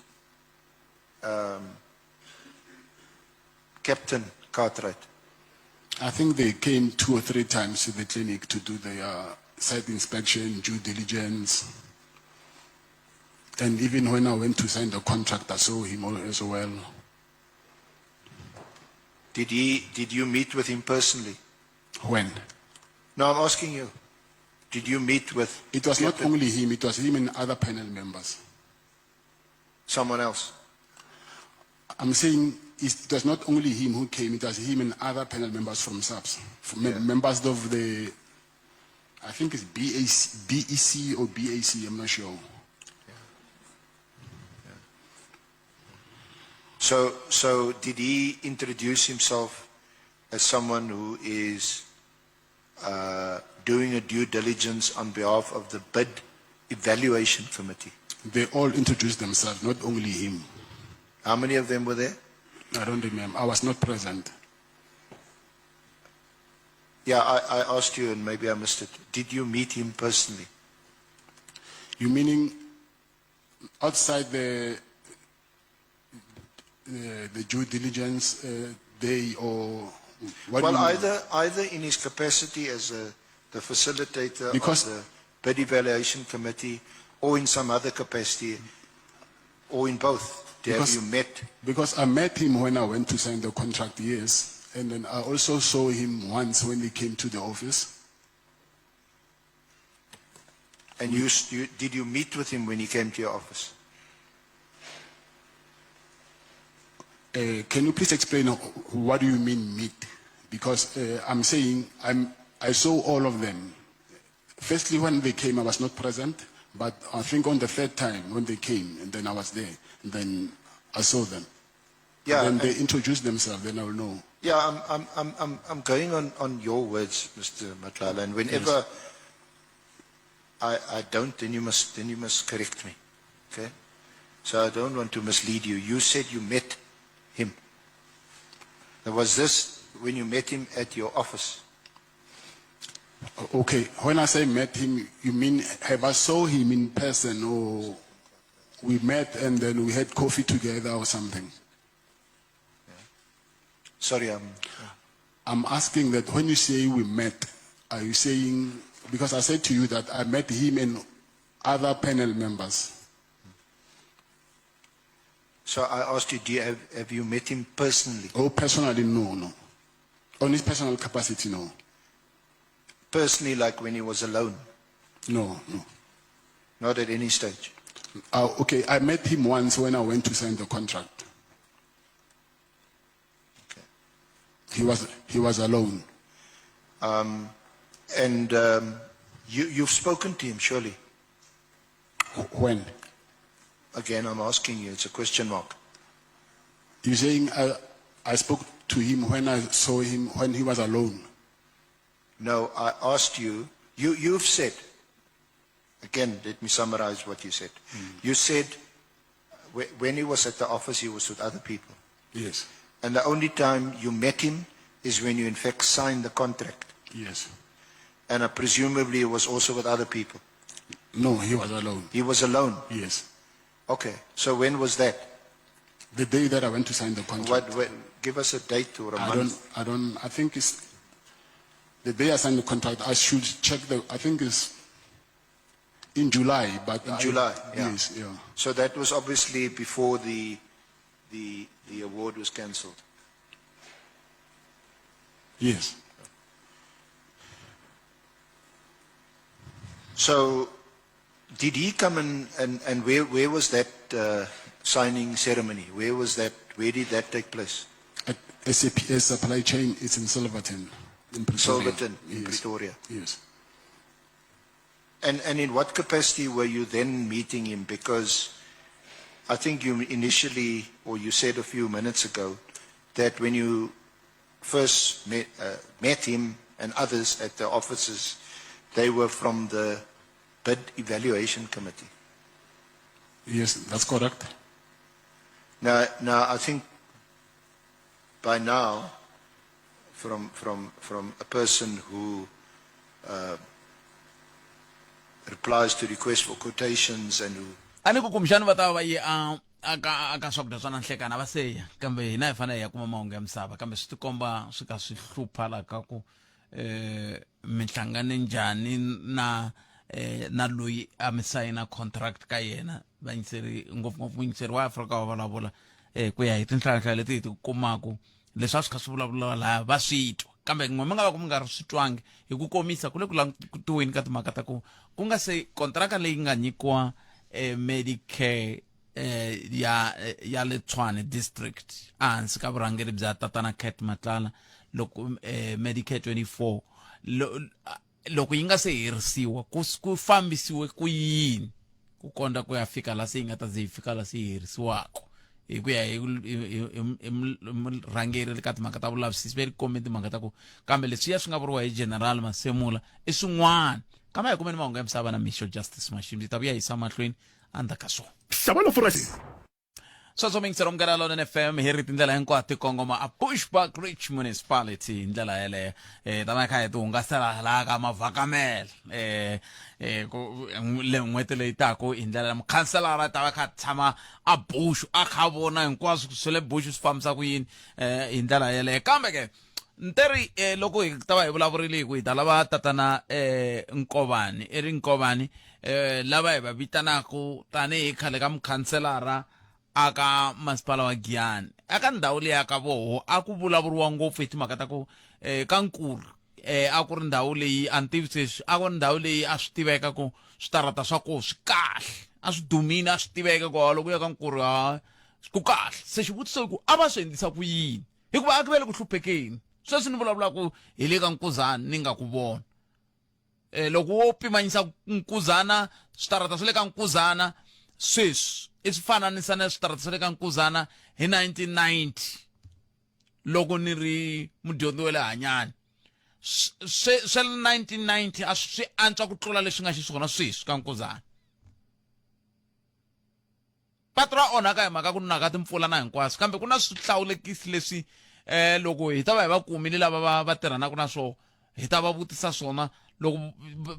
Captain Cartwright? I think they came 2 or 3 times to the clinic to do their site inspection, due diligence. And even when I went to sign the contract, I saw him as well. Did you meet with him personally? When? No, I'm asking you. Did you meet with... It was not Captain? only him, it was him and other panel members. Someone else? I'm saying it was not only him who came, it was him and other panel members from SAPS. From members of the, I think it's BAC, BEC or BAC, I'm not sure. So did he introduce himself as someone who is doing a due diligence on behalf of the bid evaluation committee? They all introduced themselves, not only him. How many of them were there? I don't remember. I was not present. Yeah, I asked you and maybe I missed it. Did you meet him personally? You meaning outside the due diligence day or what? Do you mean? Either in his capacity as the facilitator Because of the bid evaluation committee, or in some other capacity, or in both. Have you met? Because I met him when I went to sign the contract, yes. And then I also saw him once when he came to the office. And did you meet with him when he came to your office? Can you please explain what do you mean meet? Because I'm saying I saw all of them. Firstly, when they came, I was not present. But I think on the third time when they came, and then I was there, and then I saw them. And then they introduced themselves, then I will know. Yeah, I'm going on your words, Mr. Matlala, and whenever I don't, then you must correct me. Okay? So I don't want to mislead you. You said you met him. Now, was this when you met him at your office? Okay, when I say met him, you mean have I saw him in person, or we met and then we had coffee together or something? Yeah. Sorry, I'm... I'm asking that when you say we met, are you saying, because I said to you that I met him and other panel members. So I asked you, have you met him personally? Oh, personally, no, no. On his personal capacity, no. Personally, like when he was alone? No, no. Not at any stage? Okay, I met him once when I went to sign the contract. Okay. He was alone. And you've spoken to him, surely? When? Again, I'm asking you, it's a question mark. You're saying I spoke to him when I saw him, when he was alone? No, I asked you, you've said, again, let me summarize what you said. You said when he was at the office, he was with other people. Yes. And the only time you met him is when you, in fact, signed the contract. Yes. And presumably he was also with other people. No, he was alone. He was alone? Yes. Okay. So when was that? The day that I went to sign the contract. Give us a date or a I month. don't, I don't, I think it's the day I signed the contract. I should check the, I think it's in July. But In I, July, yeah. Yes, yeah. So that was obviously before the award was cancelled. Yes. So So did he come and, and, and where, where was that uh, signing ceremony? Where was that, where did that take place? At SAPS supply chain it's in Silverton in Pretoria. Silverton in yes. Pretoria. Yes. And, and in what capacity were you then meeting him? Because I think you initially, or you said a few minutes ago, that when you first met, uh, met him and others at the offices, they were from the bid evaluation committee. Yes, that's correct. Now, now I think by now, from, from, from a person who uh, replies to requests for quotations and who a ni ku kumbexani va ta va va ye a a ka a ka swakudya swa na nhlekani a va se ya kambe hina hi fanele hi ya kuma mahungu ya misava kambe swi tikomba swi ka swi hlupha la ka ku eh mi hlangane njhani na eh na loyi a mi sayina contract ka yena vayingiseri ngopfungopfu muyingiseri wa Afrika wa vulavula eh ku ya hi tinhlayanhlaya leti hi ti kumaku leswi a swi kha swi vulavuriwa laya va swi twa kambe n'we mi nga va ku mi nga ri swi twangi hi ku komisa ku le ku langutiweni ka timhaka ta ku ku nga se kontraka leyi nga nyikiwa eh, medicare eh, ya ya le Tshwane district ehansi ka vurhangeri bya tatana Cat Matlala loko eh, Medicare 24 lo, loko yi nga se herisiwa ku ku fambisiwe ku yini ku kondza ku ya fika la se yi nga ta ze yi fika la se yi herisiwaka hi ku ya hi hi murhangeri ka timhaka ta vulavisisi ve ri kombe timhaka ta ku kambe leswiya swi nga vuriwa hi general masemula i swin'wana kambe a hi kumeni mahungu ya misava na mixo justice mashimbi ta vuya yisa mahlweni endzhaku ka swona xava furashi sweswo mingisero munghana lonene fm hi ri tindlela hinkwato ti kongoma a bushbuck rich municipality hi ndlela yeleyo um ta va kha hi ti hungasela laha ka mavhakamela um um le n'hweti leyi taku hi ndlela ya mukhanselara ta va kha tshama a bush a kha vona hinkwaswo swa le bush swi fambisa ku yini um hi ndlela yeleyo kambe ke nteri eh, loko hi ta va hi vulavurile hi ku hi ta lava tatana eh, nkovani i ri nkovani eh, lava hi va vitanaku tanihi khale ka mukhanselara aka masipala wa giyani aka ndhawu leyi aka voho a ku vulavuriwa ngopfu hi timhaka ta ku eh, ka nkulu eh, a ku ri ndhawu leyi a ni tivi sweswi a ku ri ndhawu leyi a swi tiveka ku switarata swa koho swi kahle a swi dumile a swi tiveka ku loko u ya ka nkulu ha ku kahle se xivutiso i ku a va swi endlisa ku yini hikuva a ku ve le ku hluphekeni sweswi ni vulavulaka hi le ka nkuzana ni nga ku vona um loko wo pimanyisa nkuzana switarata swa le ka nkuzana sweswi i swi fananisa na switarata swa le ka nkuzana hi 1990 loko ni ri mudyondzi wa le hanyani swa le 1990 a swi antswa ku tlula leswi nga xiswona sweswi ka nkuzana patu ra onhaka hi mhaka ku naka timpfula na hinkwaswo kambe ku na swihlawulekisi leswi eh loko hi ta va hi va kumile lava va va tirhanaka na swona hi ta va vutisa swona loko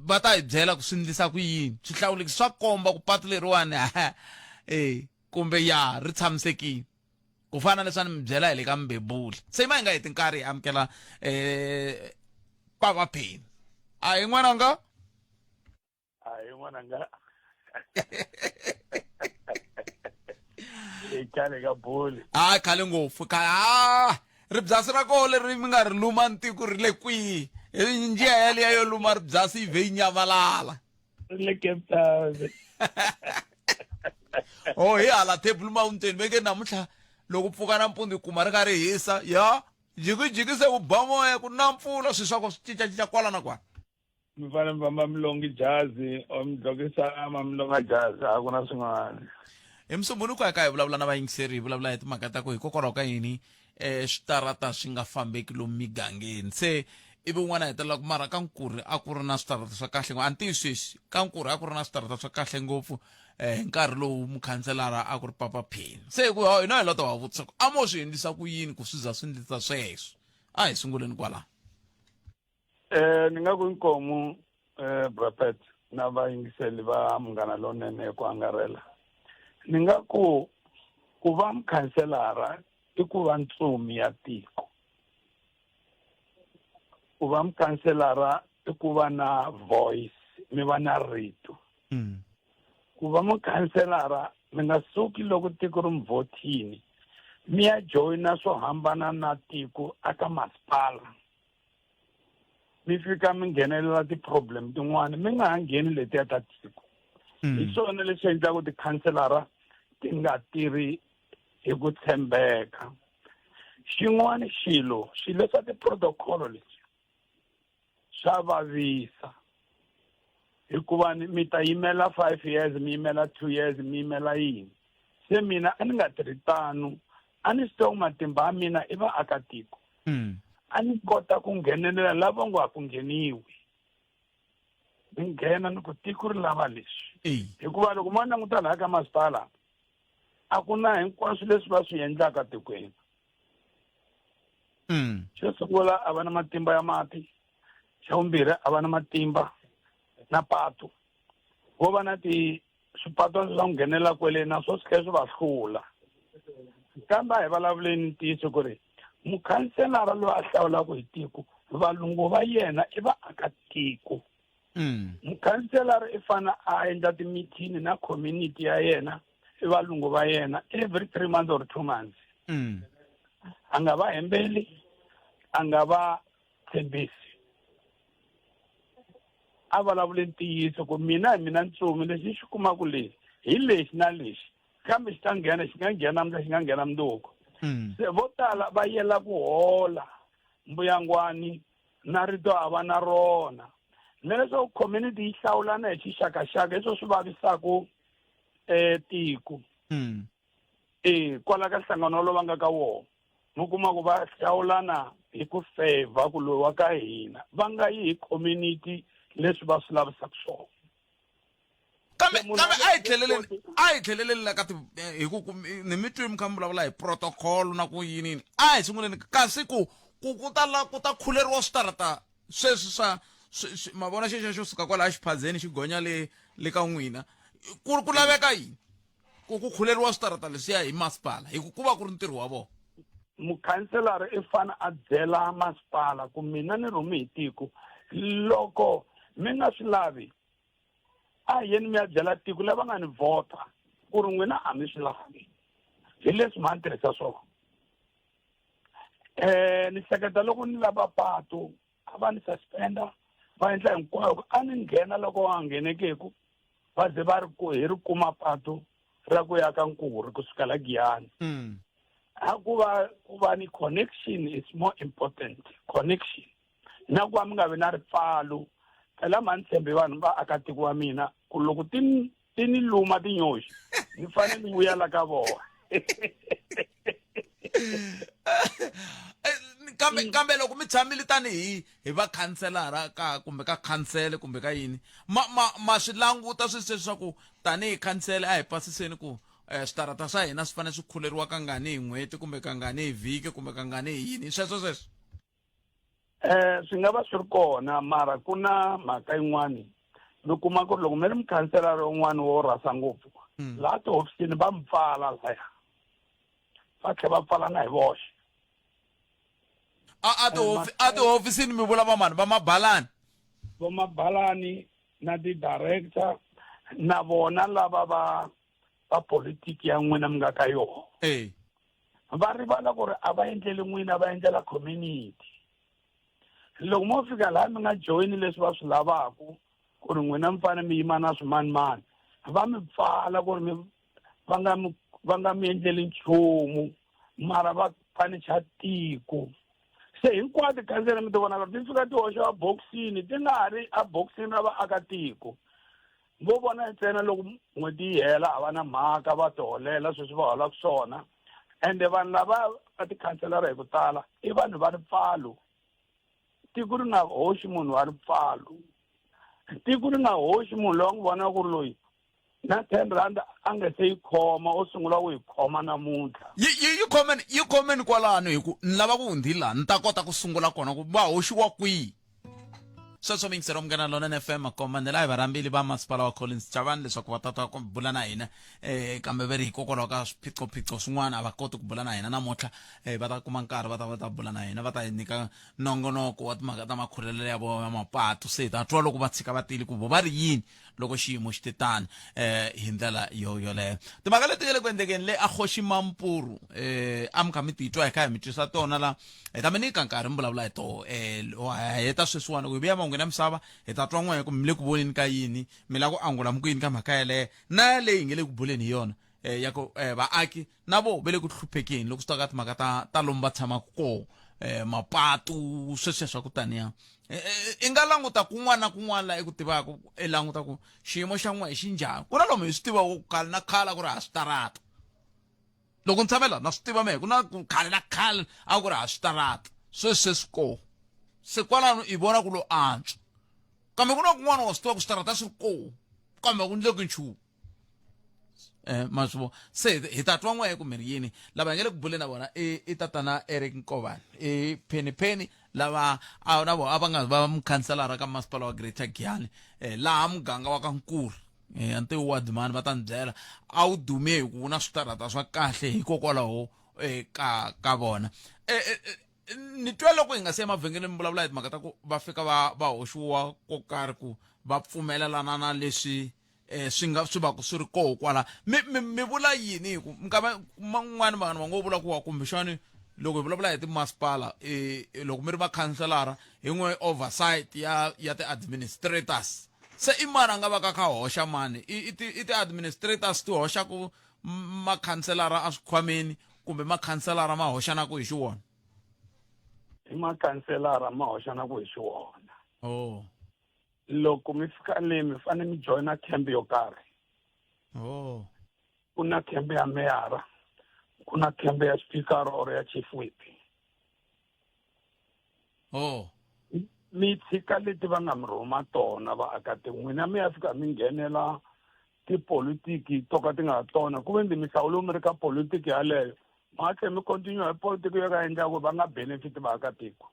va ta hi byela ku swi ndlisa ku yini swihlawulekisi swa komba ku patu leriwani eh kumbe ya ri tshamisekile ku fana na leswi a ni mi byela hi le ka mbebuli se ma hi nga heti nkarhi hi amukela eh papa pheni a hi n'wananga hayi n'wananga i khale ka boli a khale ngopfu khale a ribyasi ra koho leri mi nga ri luma ntiko ri le kwihi njiya yaliya yo luma ribyasi yi vhe yi nyamalala ri le cape town o hi hala table mountain veke namuntlha loko pfuka nampundzu yi kuma ri ka ri hisa ya jikijiki se ku ba moya ku na mpfula swilo swa ko swi cincacinca kwala na kwala mi fanele mi famba mi longi jazi or mi dlokisa ma mi longa jazi a ku na swin'wana hi musumbhunuko ya ka hi vulavula na vayingiseri hi vulavula hi timhaka ta ku hikokwalaho ka yini um switarata swi nga fambeki lomu migangeni se ivi un'wana a hetelela ku mara ka nkurhi a ku ri na switarata swa kahle ngopfu a ni tivi sweswi ka nkurhi a ku ri na switarata swa kahle ngopfu um hi nkarhi lowu mukhanselara a ku ri papa pheni se ku hina hi lota va vutisa ku a mo swi endlisa ku yini ku swi za swi endlisa sweswo a hi sunguleni kwalaho Eh ni nga ku inkomu eh Brapet na vayingiseli va munghana lonene hi ku angarhela. Ni nga ku ku va mukhanselara i ku va ntsumi ya tiko. Ku va mukhanselara i ku va na voice, mi va na rito. Ku va mukhanselara mi nga suki loko tiko ri mi vhotini mi ya joyina swo hambana na tiko aka masipala. Mi fika mi nghenelela ti-problem tin'wana mi nga ha ngheni letiya ta tiko. Hi swona leswi endlaka tikhanselara ti nga tirhi hi ku tshembeka. Xin'wana xilo, swilo swa ti-protocol leswi swa vavisa, hikuva mi ta yimela 5 years, mi yimela 2 years, mi yimela yini. Se mina a ni nga tirhi tano, a ni swi tiva ku matimba ya mina i vaakatiko. A ni kota ku nghenelela lava ngo a ku ngheniwi, ni nghena ni ku tiko ri lava leswi. Hikuva loko mo languta laha ka masipala, a ku na hinkwaswo leswi va swi endlaka tikweni. Xo sungula, a va na matimba ya mati. Xa vumbirhi, a va na matimba na patu. Vo va na ti swipatwana swa ku nghenela kwele na swo swi tlhela swi va hlula. Kambe a hi vulavuleni ntiyiso ku ri mukhanselara loyi a hlawulaka hi tiko, valungu va yena i vaakatiko. Mukhanselara i fane a endla timithini na community ya yena, i valungu va yena every 3 months or 2 months. A nga va hembeli, a nga va tshembisi, a vulavule ntiyiso ku mina hi mina ntsumi, lexi xi kumaka lexi hi lexi na lexi, kambe xi ta nghena, xi nga nghena namuntlha, xi nga nghena mundzuku. Se vo tala va yela ku hola mbuyangwani na rito a va na rona, na leswaku community yi hlawulana hi xixakaxaka, hi swo swi vavisaku tiko. Kwala ka nhlangano lowu va nga ka wona, mi kuma ku va hlawulana hi ku favor ku loyi wa ka hina, va nga yi hi community leswi va swi lavisaka swona. Kambe kambe a hi tlheleleni, a hi tlheleleni la ka ti, hi ku ni mi twi mi kha mi vulavula hi protocol na ku yini yini. A hi sunguleni kasi ku ku ku ta la ku ta khuleriwa switarata sweswi swa ma vona xexo xo suka kwalaya xiphazeni xi gonya le le ka n'wina, ku ku laveka yini ku ku khuleriwa switarata leswiya hi masipala, hi ku ku va ku ri ntirho wa vona? Mukhanselara i fane a byela masipala ku mina ni rhume hi tiko, loko mi nga swi lavi a hi yeni mi ya byela tiko lava nga ni vhota ku ri n'wina a mi swi lavi, hi leswi ma ni tirhisa swona. Ni hleketa loko ni lava patu a va ni suspenda, va endla hinkwayo a ni nghena loko va nga nghenekeku, va ze va ri ku hi ri kuma patu ra ku ya ka Nkuri kusuka la Giyani. A ku va ku va ni connection is more important, connection na ku va mi nga vi na ripfalo. Phela ma ni tshembi vanhu va akatiko wa mina ku loko ti ti ni luma tinyoxi ni fanele ni vuya la ka vona. Kambe kambe loko mi tshamile tanihi hi va khanselara ka kumbe ka khansele kumbe ka yini, ma ma ma swi languta swi leswaku tanihi khansele a hi pasiseni ku switarata swa hina swi fanele swi khuleriwa kangani hi n'hweti kumbe kangani hi vhiki kumbe kangani hi yini, sweswo sweswo? Swi nga va swi ri kona, mara ku na mhaka yin'wani mi kuma ku ri loko mi ri mukhanselara un'wana wo rhasa ngopfu, laha tihofisini va mi pfala laya, va tlhela va pfala na hi voxe. A a tihofisini mi vula vamani? Va mabalani? Va mabalani na ti-director na vona lava va va politiki ya n'wina mi nga ka yona. Va rivala ku ri a va endleli n'wina, va endlela community. Loko mo fika laha mi nga joyini leswi va swi lavaku ku ri n'wina mi fanele mi yima na swimanimani, va mi pfala ku ri mi va nga mi va nga mi endleli nchumu, mara va panicha tiko. Se hinkwato tikhansela mi ti vonaka ti fika ti hoxa ebokisini, ti nga ha ri ebokisini ra vaakatiko. Vo vona ntsena loko n'hweti yi hela, a va na mhaka, va tiholela sweswi va holaka swona. Ende vanhu lava va tikhanselara hi ku tala i vanhu va ripfalo. Tiko ri nga hoxi munhu wa ripfalo, tiko ri nga hoxi munhu loyi a n'wi vonaka ku ri loyi na 10 rand a nga se yi khoma, o sungula ku yi khoma namuntlha. Yi yi yi khomeni, yi khomeni kwalano, hi ku ni lava ku hundzi laha ni ta kota ku sungula kona ku va hoxiwa kwihi. Sweswo miyingiseri wa Munghana Lonene FM makombandlela a hi va rhambile va masipala wa Collins Chavani leswaku va ta ta ku bula na hina eh kambe ve ri hikokwalaho ka swiphiqophiqo swin'wana a va koti ku bula na hina namuntlha eh va ta kuma nkarhi va ta va ta bula na hina va ta hi nyika nongonoko wa timhaka ta makhulelelo ya vona ya mapatu se hi ta twa loko va tshika va tile ku vo va ri yini loko xiyimo xi te tani eh hi ndlela yo yoleyo timhaka leti nga le ku endlekeni le a Kgoši Mampuru eh a mi kha mi titwa hi kha hi mi twisa tona la hi ta mi nyika nkarhi mi vulavula hi toho um ha heta sweswiwani loko hi vuya mahungwini ya misava hi ta twa n'wehe ku mi le ku voneni ka yini mi lava ku angula mi ku yini ka mhaka yeleyo na yaleyi hi nge le ku buleni hi yona um ya ku um vaaki na vo va le ku hluphekeni loko swi ta ka timhaka ta ta lomu va tshamaka kona um mapatu sweswiya swa ku taniya i nga languta kun'wana na kun'wana laha i ku tivaka i languta ku xiyimo xa n'wehe xi njhani ku na lomu hi swi tivaka ku khale na khale a ku ri ha switarata loko ni tshamela na swi tiva mehe ku na ku khale na khale a ku ri ha switarata sweswi se swi kona se kwalano i vona ku lo antswa kambe ku na kun'wana wa swi tiva ku switarata swi ri kona kambe ku ndleki nchumu eh ma swi vona se hi ta twa n'wehe kumbe ri yini lava hi nga le ku buleni na vona i i tatana Eric Nkovani i Penny Penny lava a na vona a va nga va mukhanselara ka masipala wa Greater Giyani eh laha muganga wa ka Nkuri eh a ni tivi ward mani va ta ni byela a wu dume hi ku wu na switarata swa kahle hikokwalaho eh ka ka vona eh, eh, eh ni twa loko hi nga se emavhengeleni mi vulavula hi timhaka ta ku va fika va va hoxiwa ko karhi ku va pfumelelana na leswi eh swi nga swi va swi ri koho kwala mi mi mi vula yini hi ku minkama man'wani vanhu va ngo vula ku wa kumbexani loko hi vulavula hi timasipala eh loko mi ri vakhanselara hi n'we oversight ya ya ti-administrators se i mani a nga va ka kha hoxa mani i i ti i ti-administrators ti hoxaku makhanselara eswikhwameni kumbe makhanselara ma hoxanaku hi xiwona I makhanselara ma hoxanaku hi xiwona oh loko mi fika le mi fanele mi joyina camp yo karhi oh ku na camp ya meyara ku na camp ya speaker or ya chief whip oh mi tshika leti va nga mi rhuma tona vaakatiko n'wina mi ya fika mi nghenela tipolitiki to ka ti nga tona ku ve ni mihlawulo mi ri ka politiki yaleyo ma tlhe mi continue hi politiki yo ka endla ku va nga benefit vaakatiko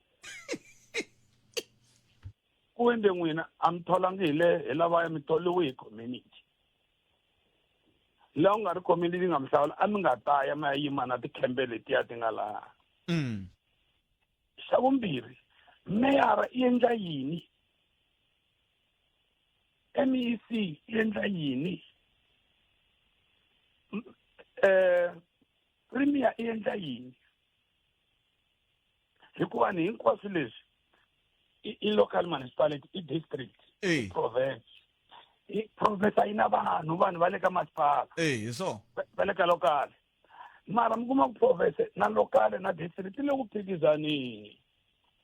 ku endle n'wina a mi tholangi hi le hi lavaya mi tholiwe hi community laha u nga ri community yi nga mi hlawula a mi nga ta ya mi ya yima na tikhembe letiya ti nga laha xa vumbirhi meyara i endla yini MEC yi endla yini eh premier i endla yini hikuva ni hinkwaswo leswi i local municipality i district i province i province a yi na vanhu vanhu va le ka masipala hi so va le ka local mara mi kuma ku province na local na district le ku phikizaneni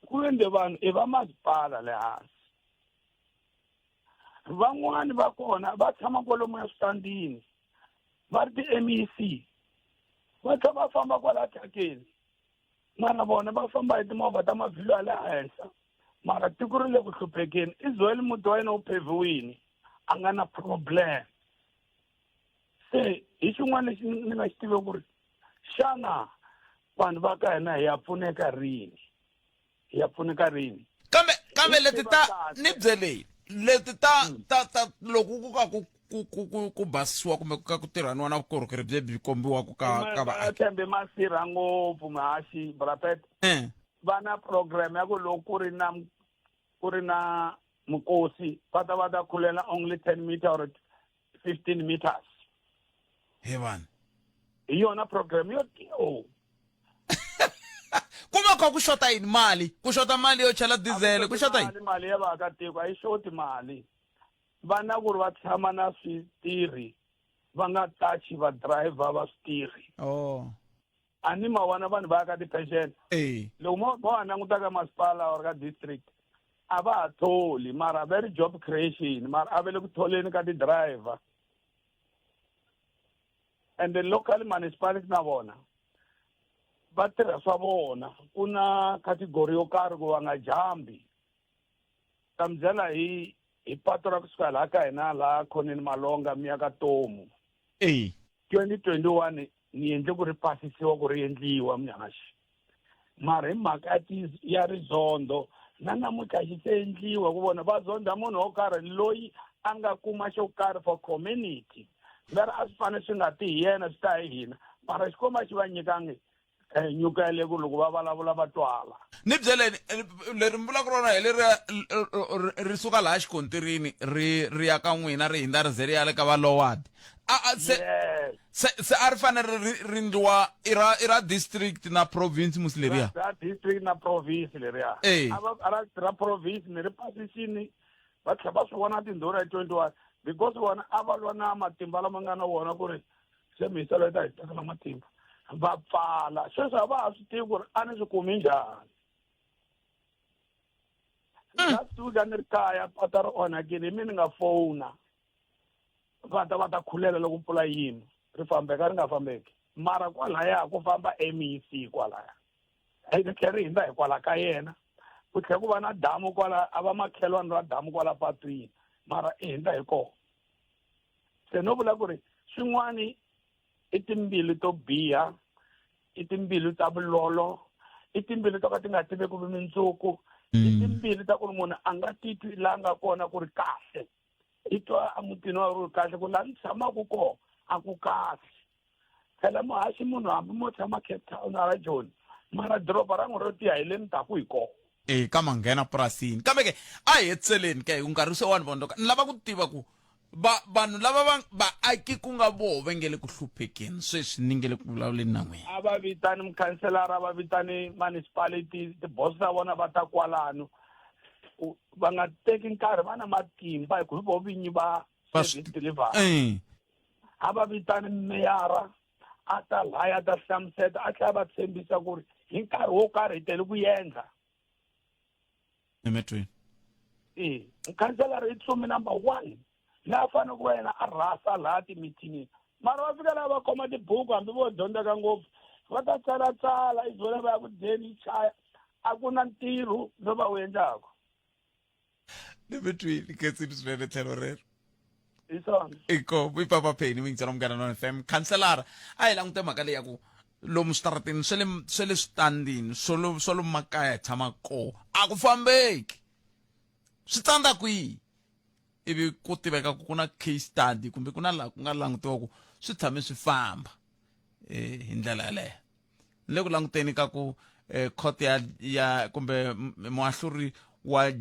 ku endle vanhu i va masipala le hansi van'wani va kona va tshama kwalomu ya switandini va ri ti-mec va tlha va famba kwala thyakeni mara vona va famba hi timovha ta mavhilo ya le henhla mara tiko ri le ku hluphekeni israel muti wa yena wu pheviwini a nga na problem se hi xin'wana lexi ni nga xi tiveki ku ri xana vanhu va ka hina hi ya pfuneka rini hi ya pfuneka rini kambe kambe leti ta ni byelei leti ta mm. ta ta loko ku ka ku ku ku ku ku basisiwa kumbe ku ka ku tirhaniwa na vukorhokeri byi byi kombiwaka ka ka vaaki thembe masirha ngopfu muhaxi brapet eh. va na program ya ku loko ku ri na ku ri na mukosi va ta va ta khulela only 10 meter or 15 meters he vanhu hi yona program yo o ku va kha ku xota yini mali ku xota mali yo chela dizele ku xota yini mali ya vaakatiko a yi xoti mali va na ku ri va tshama na switirhi va nga tachi va driver va switirhi oh a ni ma vona vanhu va ya ka ti-pension loko mo mo va languta ka masipala or ka district a va ha tholi mara va ri job creation mara a va le ku tholeni ka ti-driver and the local municipality na vona va tirha swa vona ku na category yo karhi ku va nga jambi ta mi byela hi hi patu ra kusuka laha ka hina laha khoneni malonga mi ya ka tomu 2021 ni endle ku ri pasisiwa ku ri endliwa muhaxi mara hi mhaka ya rizondo Na namuntlha xi se endliwa ku vona va zondha munhu wo karhi loyi a nga kuma xo karhi for community. Va ri a swi fanele swi nga ti hi yena swi ta hi hina. Mara Xikwembu a xi va nyikangi eh, nyuka yale ku loko va vulavula va twala. Ni byeleni leri mi vulaka rona hi leri ri suka laha xikontirini ri ri ya ka n'wina ri hindza ri ze ri ya le ka va loward a a se Yes. se se a ri fanele ri ri ndliwa i ra i ra district na province musi leriya ra district na province leriya Eh. a va a ra ra province ni ri pasisini va tlhela va swi vona tindhuna hi 21 because vona a va lwa na matimba lama nga na wona ku ri se miselo yi ta hi tekela matimba va pfala sweswi a va ha swi tivi ku ri a ni swi kumi njhani last week a ni ri kaya pata ri onhakile hi mi ni nga fona va ta va ta khulela loko mpfula yima ri fambeka ri nga fambeki mara kwalaya ku famba MEC kwalaya ri tlhela ri hindza hikwala ka yena ku tlhela ku va na damu kwala a va makhelwani ra damu kwala patwini mara i hindza hi kona se no vula ku ri swin'wani i timbilu to biha i timbilu ta vulolo i timbilu to ka ti nga tiveki vumundzuku i timbilu ta ku ri munhu a nga titwi laha nga kona ku ri kahle i twa emutini wa ri kahle ku laha ni tshamaka kona a ku kahle phela muhaxi munhu hambi mo tshama Cape Town ala Joni mara doroba ra n'wi ro tiya hi le ni taku hi kona e ka manghena purasini kambe ke a hi hetiseleni ke hi ku nkarhi se wa ni vondoka ni lava ku tiva ku va vanhu lava va vaaki ku nga voho va nge le ku hluphekeni sweswi ni nge le ku vulavuleni na n'wina a va vitani mukhanselara va vitani municipality tiboso ta vona va ta kwalano Ku- va nga teki nkarhi va na matimba hi ku hi vo vinyi va Va service delivery Eh. a va vitani meyara a ta laya a ta hlamuseta a tlhela va tshembisa ku ri hi nkarhi wo karhi hi tele ku endla emetweni e mukhanselara i tsumi number one laha fanele ku va yena a rhasa laha timithinini mara va fika laha va khoma tibuku hambi vo dyondzeka ngopfu va ta tsalatsala i vona va ya ku dyeni yi chaya a ku na ntirho lowu va wu endlaka ni mi twini khensini swinene tlhelo rero hi swona inkomu i papa pheni muyingisela munghana none fm khanselara a hi langute mhaka leyi ya ku lomu switarateni swa le swa le switandini swo lo swa lomu makaya hi tshama kona a ku fambeki swi tsandza kwihi ivi ku tiveka ku ku na case study kumbe ku na laha ku nga langutiwa ku swi tshame swi famba eh, hi ndlela yaleyo ni le ku languteni ka ku eh, court ya ya kumbe muahluri wa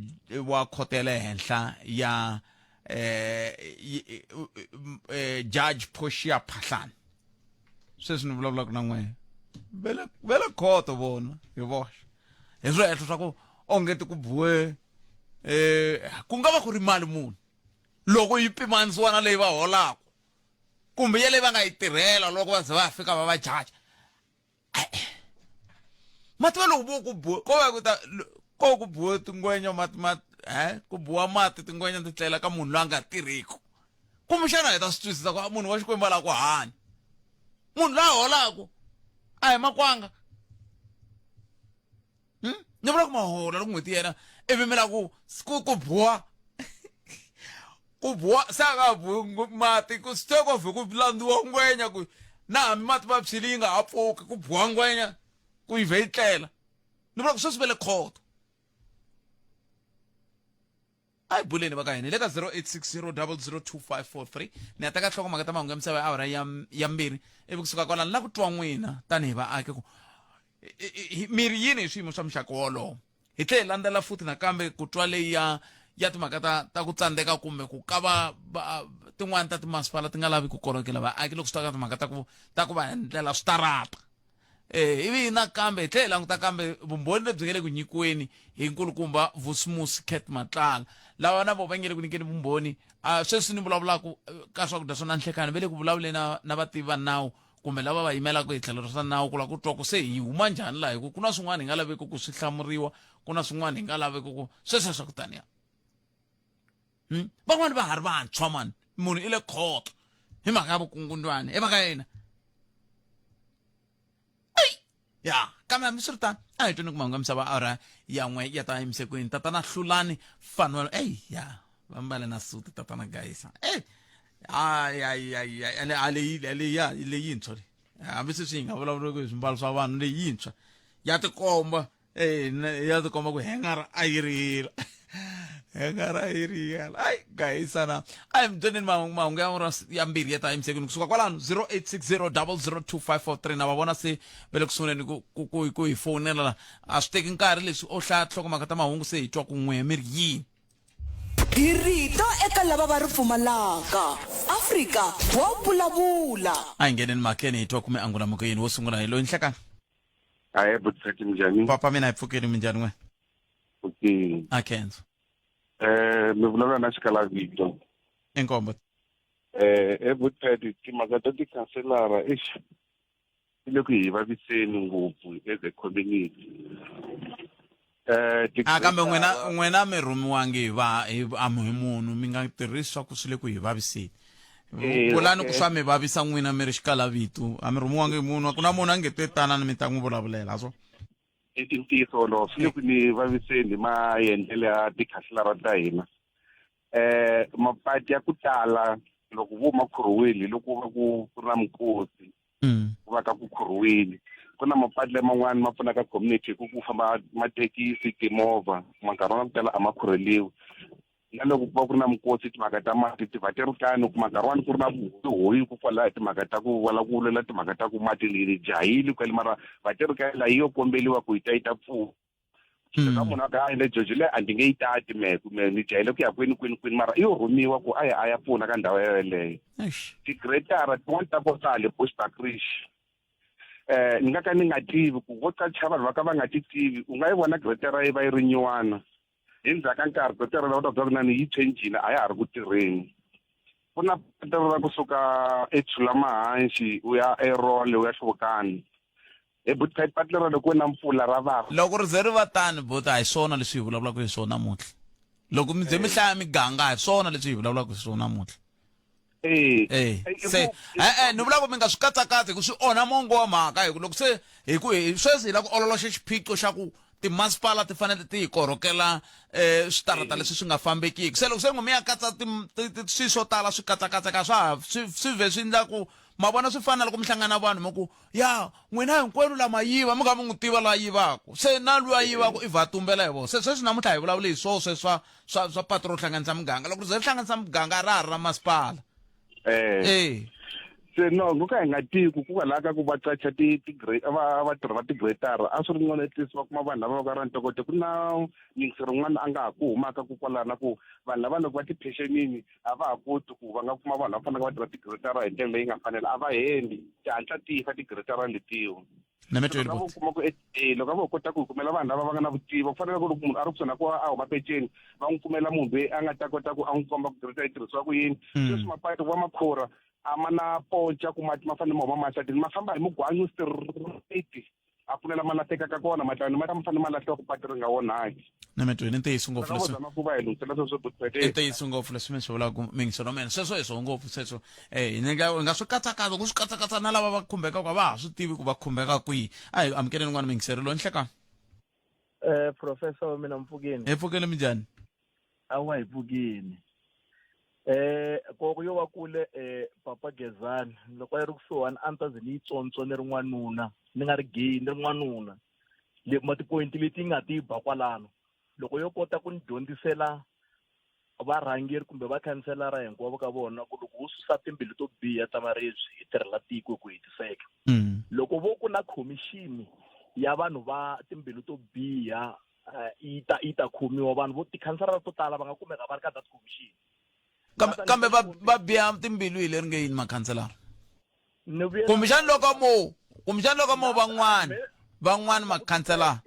wa khoto ya le henhla ya eh, eh judge Portia Phahlane sweswi ni vulavulaka na n'wehe vele vele khoto vona hi voxe hi swehlo swa ku onge ti ku buwe eh ku nga va ku ri mali muni loko yi pimanisiwa na leyi va holaka kumbe ya leyi va nga yi tirhela loko va ze va fika va va jaja mati va loko vo ku buwa ko va ku ta ko ku buwa tingwenya mati ma eh ku buwa mati tingwenya ti tlela ka munhu loyi a nga tirhiku kumbexana hi ta swi twisisa ku munhu wa xikwembu a lava ku hanya munhu loyi a holaku a hi makwanga hmm? ni vula ku mahola loko n'hweti yena ivi mi la ku ku ku buwa ku buwa se a nga buwi mati ku swi ove ku landziwa ngwenya ku na hambi mati va phyile yi nga ha pfuki ku buwa ngwenya ku yi vhe yi tlela ni vula ku sweswi ve le khoto a hi buleni va ka hina hi le ka 0860002543 ni ya teka nhlokomhaka ta mahungu ya misava ya awara ya ya mbirhi ivi kusuka kwalano la ku twa n'wina tanihi vaaki ku miri yini hi swiyimo swa muxaka wolowo hi tlhela hi landzela futhi nakambe ku twa leyi ya ya timhaka ta ta ku tsandzeka kumbe ku ka va tin'wani ta timasipala ti nga lavi ku korhokela vaaki loko swi ta ka timhaka ta ku ta ku va endlela switarata eh ivi nakambe hi tlhela hi languta kambe vumbhoni lebyi nga le ku nyikiweni hi nkulukumba Vusimusi Cat Matlala lava na vo va nge le ku nyikeni vumbhoni a sweswi ni vulavulaka ka swakudya swa nanhlekani va le ku vulavuleni na, na vativi va nawu kumbe lava va yimelaka hi tlhelo ra swa nawu ku lava ku twa ku se hi huma njhani laha hi ku ku na swin'wana hi nga laveki ku swi hlamuriwa ku na swin'wana hi nga laveki ku sweswo swa ku taniya hmm? Van'wani va ha ri vantshwa mani munhu i le khoto hi mhaka ya vukungundwani hi mhaka yena ya kambe hambiswiritano a hi tweni ku mahungu ya misava awara ya n'we ya ta yimisekwini tatana hlulani fanuel eyi ya va mbale na suti tatana gayisa eyi hayi hayi hayi hayi a leyi leyi ya leyintshwa leyi hambi sweswi hi nga vulavuleki hi swimbalo swa vanhu leyintshwa ya tikomba. Eh, ya tikomba ku hengara a yi rila hengara a yi rila ai gayisana a hi mi byeleni mahungu mahungu ya ora ya mbirhi ya ta emisekweni kusuka kwalano 0860002543 na va vona se va le ku sunguleni ku ku ku ku hi fowunela la a swi teki nkarhi leswi o hlaya tinhlokomhaka ta mahungu se hi twa ku n'we mi ri yini Hi rito eka lava va ri pfumalaka. Afrika wa vulavula. A hi ngheneni mhakeni hi twa ku mi angula mi ku yini wo sungula hi loyi nhlekani Hayi butshati minjhani? Papa mina hi pfukile minjhani n'we? Okay. A khensa. Eh mi vulavula na Xikalavito. Inkombo. Eh e butshati timhaka ta tikhanselara eish ti le ku hi vaviseni ngopfu as a community. Eh A kambe n'wina n'wina mi rhumiwangi hi va hi a mi hi munhu mi nga tirhisi swa ku swi le ku hi vaviseni. Eh, Vulani ku okay. swa mi vavisa n'wina mi ri xikalavito a mi rhumiwangi hi munhu a ku na munhu a nge te tanani mi ta n'wi vulavulela a swo. I ntiyiso wolowo swi le ku ni vaviseni hi maendlelo ya tikhanselara ta hina. Eh mapati ya ku tala loko vo ma khurhuwile loko va ku ku ri na minkosi ku va ka ku khurhuwile ku na mapati laman'wani ma pfunaka community hi ku ku famba mathekisi timovha minkarhi wa ku tala a ma khurheliwi na loko ku va ku ri na minkosi timhaka ta mati ti va ti ri tano kuma nkarhi wani ku ri na vuhoyihoyi ku kwala hi timhaka ta ku vala ku lwela timhaka ta ku mati ni jahile kwale mara va ti ri ka la yi yo kombeliwa ku yi ta yi ta pfuna ka munhu a ka a endle jojo leyi a ndzi nge yi tati mehe kumbe ni jahile ku ya kwini kwini kwini mara i yo rhumiwa ku a ya a ya pfuna ka ndhawu yoyeleyo tigretara tin'wani ta kona ta le Bushbuckridge eh ni nga ka ni nga tivi ku vo qacha vanhu va ka va nga ti tivi u nga yi vona gretara yi va yi ri nyuwana hi ndzhaku ka nkarhi gretara la u ta byela ku nani yi changile a ya ha ri ku tirheni ku na patu ra kusuka eTshulamahansi u ya eRole u ya Hluvukani he buti patu lero loko ku na mpfula ra vava loko ri ze ri va tani buti a hi swona leswi hi vulavulaka hi swona namuntlha loko mi ze mi hlaya miganga a hi swona leswi hi vulavulaka hi swona namuntlha Eh. Eh, se e-e ni vula ku mi nga swi katsakatsi hi ku swi onha mongo wa mhaka hi ku loko se hi ku hi sweswi hi lava ku ololoxa xiphiqo xa ku timasipala ti fanele ti hi korhokela um switarata leswi swi nga fambekiki se loko se n'wi mi ya katsa swilo swo tala swi katsakatseka swa ha swi swi vhe swi endla ku ma vona swi fana na loko mi hlangana na vanhu mi ku ya n'wina hinkwenu lama yiva mi kha mi n'wi tiva la yivaka se na luya yivaka i vha tumbela hi vona se sweswi namuntlha hi vulavuli hi swoho sweswi swa swa swa patu ro hlanganisa muganga loko ri ze ri hlanganisa muganga a ra ha ri ra masipala eh eh se no ngo ka hi nga tivi ku kwalaho ka ku va qacha ti ti va vatirhi va tigretara a swi ri n'wana at least va kuma vanhu lava va ka ra ntokoto ku na yingiseri rin'wana a nga ha ku humaka ku kwalaho na ku vanhu lava loko va tiphenxenini a va ha koti ku va nga kuma vanhu lava faneleke va tirha tigretara hi ndlela leyi nga fanela a va hembi ti hatla ti fa tigretara letiwa na mi tweli loko vo kuma ku eh loko vo kota ku kumela vanhu lava va nga na vutivi ku fanele ku loko munhu a ri kusuhi na ku a huma peceni va n'wi kumela munhu loyi a nga ta kota ku a n'wi komba ku greta yi tirhisiwa ku yini sweswi mapatu wa makhura a ma na ponca ku mati ma fanele ma huma masatini ma famba hi mugwanyu straight a ku na lama lahlekaka kona matlani ma ta ma fanele ma lahliwa ku patu ri nga onhaki na mi tweli ntiyiso ngopfu leswi zama ku va hi lunghisela sweswo i ntiyiso ngopfu leswi mi swi vulaka mingiselo mina sweswo hi swo ngopfu sweswo eh hi nga hi nga swi katsakatsa ku swi katsakatsa na lava va khumbekaka a va ha swi tivi ku va khumbeka kwihi a hi amukeleni n'wana mingiselo loyi nhlekani Eh professor wa mina mpfukeni. Hi pfukile minjhani? Awa hi pfukini. Eh koko yo va kule eh papa Gezani loko a ri kusuhani a ni ta ze ni yi tsontswa ni ri n'wanuna ni nga ri gay ni ri n'wanuna. Le ma tipoyinti leti yi nga ti ba kwalano loko yo kota ku ni dyondzisela varhangeri kumbe vakhanselara hinkwavo ka vona ku loko wo susa timbilu to biha ta maribye hi tirhela tiko hi ku hetiseka loko vo ku na khomixini ya vanhu va timbilu to biha eh, yi ta yi ta khomiwa vanhu vo tikhanselara to tala va nga kumeka va ri ka that commission kambe kambe va va biha timbilu hi leri nge yini makhanselara kumbexani loko mo kumbexani loko mo van'wana van'wana makhanselara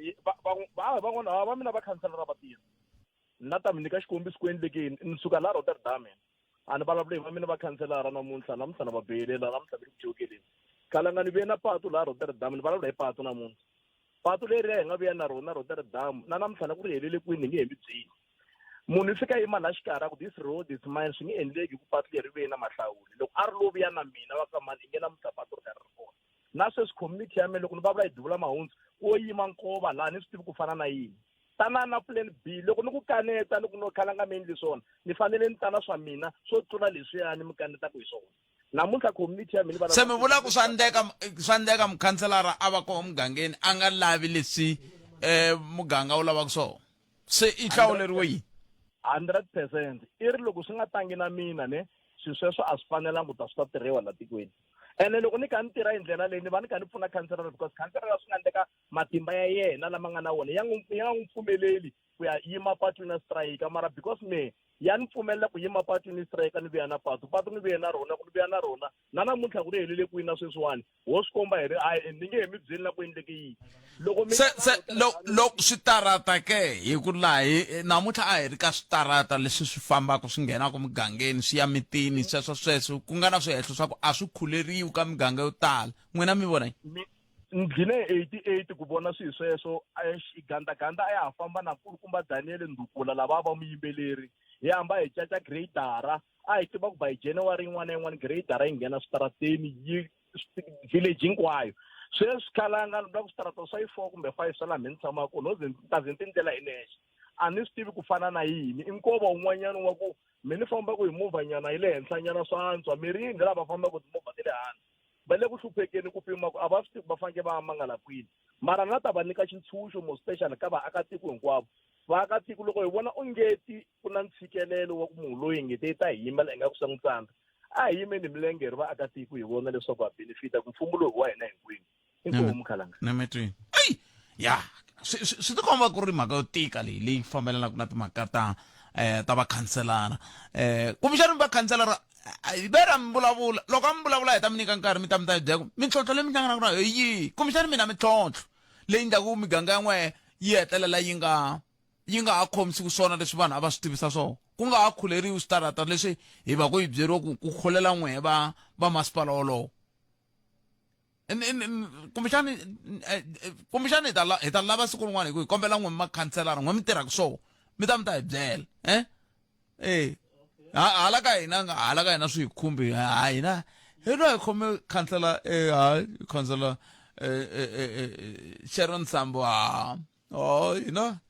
van'wana va mina vakhanselara va tirha nna ta mi nyika xikombiso ku endlekeni ni suka la Rotterdam mina a ni vulavuli hi va mina vakhanselara namuntlha namuntlha na va beyelela namuntlha mi ri ku jokeleni khalanga ni vuye na patu laha Rotterdam ni vulavula hi patu namuntlha patu leriya hi nga vuya na rona Rotterdam na namuntlha na ku ri helele kwini hi nge he mi byeli munhu i fika yima laha xikarhi a ku this road is mine swi nge endleki ku patu leri vuye na mahlawuli loko a ri lo vuya na mina va ka mani i nge namuntlha patu ri karhi ri kona na sweswi community ya mina loko ni vulavula hi duvula mahundzu wo yima nkova laha ni swi tivi ku fana na yini tana na plan B loko ni ku kaneta ni ku no khalanga mi endli swona ni fanele ni tana swa mina swo tlula leswiyani mi kanetaka hi swona namuntlha community ya mina va se mi vula ku swa endleka swa endleka mukhanselara a va koho mugangeni a nga lavi leswi um muganga wu lavaka swona se i hlawuleriwe yini 100% i ri loko swi nga tangi na mina ne swilo sweswo a swi fanelanga ku ta swi ta tirhiwa la tikweni ene loko ni kha ni tirha hi ndlela leyi ni va ni kha ni pfuna khanselara because khanselara swi nga endleka matimba ya yena lama nga na wona ya n'wi ya nga n'wi pfumeleli ku ya yima patwini a strike mara because me ya ni pfumelela ku yima patwini strike ni vuya na patu patu ni vuye na rona ku ni vuya na rona na namuntlha ku ri helele kwini na sweswiwani ho swi komba hi ri a ni nge he mi byeli na ku endleke yini loko mi se se loko switarata ke hi ku laha hi namuntlha a hi ri ka switarata leswi swi fambaka swi nghenaka mugangeni swi ya mitini sweswo sweswo ku nga na swihehlo swa ku a swi khuleriwi ka miganga yo tala n'wina mi vona yini ni dlile hi 88 ku vona swilo sweswo gandaganda a ya ha famba na nkulukumba Daniel Ndukula lava va muyimbeleri hi hamba hi caca gradara a hi tiva ku by January yin'wana na yin'wana gradara yi nghena switarateni yi village hinkwayo sweswi khalanga ni vula ku switarata swa yi four kumbe five swa laha mi ni tshamaka kona no ze ni ta ze ni tindlela hi nexe a ni swi tivi ku fana na yini i nkova wun'wanyana wa ku mi ni fambaka hi movha nyana yi le henhla nyana swa antswa mi ri yini lava fambaka timovha ta le hansi va le ku hluphekeni ku pima ku a va swi tivi va fanekele va mangala kwini mara na ta va nyika xintshunxo mo special ka vaakatiko hinkwavo vaakatiko loko hi vona ongeti ku na ntshikelelo wa ku munhu loyi ngete yi ta hi yimela ingaku swa n'wi tsandza a hi yimeni hi milenge hi ri vaakatiko hi vona leswaku ha benefita ku mfumo lowu wa hina hinkwenu inkomu khalanga nemetweni eyi ya swi swi tikomba ku ri mhaka yo tika leyi leyi fambelanaka na timhaka ta eh ta vakhanselara eh kumbexani vakhanselara ve ra mi vulavula loko a mi vulavula hi ta mi nyika nkarhi mi ta mi ta byela ku mintlhontlho leyi mi hlanganaka na yona hi yihi kumbexani mi na mintlhontlho leyi endlaku miganga ya n'wehe yi hetelela yi nga yi nga ha khomisiwi swona leswi vanhu a va swi tivisa swona ku nga ha khuleriwi switarata leswi hi va ku hi byeriwa ku ku khulela n'wehe va va masipala wolowo kumbexani eh, eh, kumbexani hi ta hi ta lava siku rin'wana hi ku hi kombela n'we makhanselara n'we mi tirhaka swona mi ta mi ta hi byela eh eh hala ka hina hala ka hina swi hi khumbi ha hina hi lo hi khome khansela eh ha khansela eh, eh, Sharon Sambo ha oh hina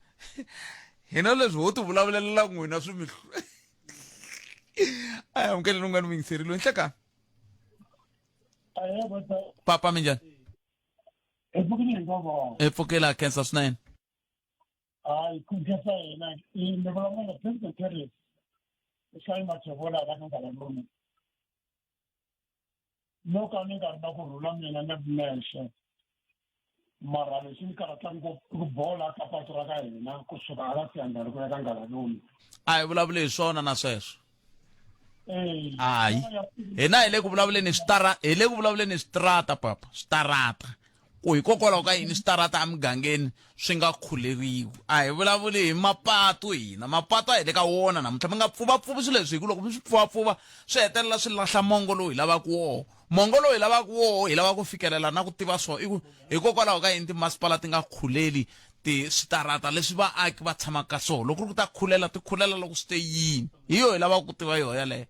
hina leswi ho ti vulavulelela n'wina swi mi a hi amukeleni un'wana muyingiserile nhlekani papa minjhani hi pfukile a khensa swinene hayi ku khensa hina ni vulavula na president Terry hlayi mathebola ka munghana lona no ka ni nga ri na ku rhula mina ni ri nexe mara lexi ni karhataka ngopfu i ku bola ka patu ra ka hina kusuka hala siyandhani ku ya ka ngalaloni a hi vulavuli hi swona na sweswo hayi hina hi le ku vulavuleni switara hi le ku vulavuleni switarata papa switarata ku hikokwalaho ka yini switarata emugangeni swi nga khuleriwi a hi vulavuli hi mapatu hina mapatu a hi le ka wona namuntlha mi nga pfuvapfuvi swilo leswi hi ku loko mi swi pfuvapfuva swi hetelela swi lahla mongo lowu hi lavaka woho mongo lowu hi lavaka woho hi lava ku fikelela na ku tiva swona i ku hikokwalaho ka yini timasipala ti nga khuleli ti switarata leswi vaaki va tshamaka ka swona loko ri ku ta khulela ti khulela loko swi te yini hi yo hi lavaka ku tiva yoho yaleyo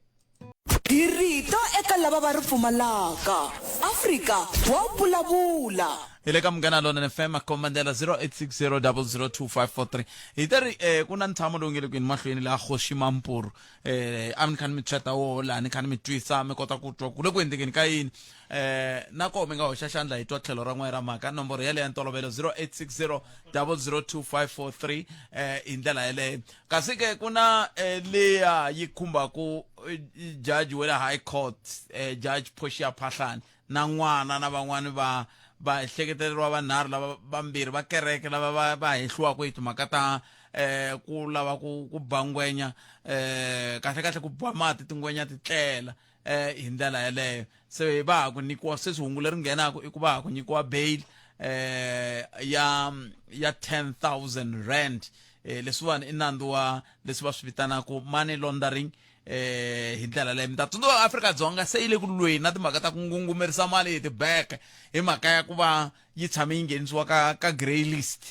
Hi rito eka lava va ri pfumalaka. Afrika wa vulavula. Hi le ka Munghana Lonene FM makombandlela 0860002543 hi ta ri eh, ku na ntshamo lowu nge le kwini mahlweni laha Kgoshi Mampuru eh, a ni kha ni mi tshweta woho laha ni kha ni mi twisa mi kota ku twa ku le ku endlekeni ka yini eh, na koho mi nga hoxa xandla hi twa tlhelo ra n'we ra mhaka nomboro yaleyo ya ntolovelo 0860 002543 eh, hi ndlela yeleyo kasi ke ku na eh, leya yi khumbaku eh, judge wa le high court eh, judge Portia Phahlane na n'wana na van'wani va va ehleketeleriwa vanharhu lava vambirhi va kereke lava va va hehliwaka hi timhaka ta eh ku lava ku ku ba ngwenya eh kahle kahle ku ba mati tingwenya ti tlela eh hi ndlela yeleyo se va ha ku nyikiwa sweswi hungu leri nghenaka i ku va ha ku nyikiwa bail eh ya ya 10000 rand eh leswiwani i nandzu wa leswi va swi vitanaka money laundering eh hi ndlela leyi mi ta tsundzuka Afrika-Dzonga se yi le ku lweni na timhaka ta ku ngungumerisa mali hi tibeke hi mhaka ya ku va yi tshame yi nghenisiwa ka ka grey list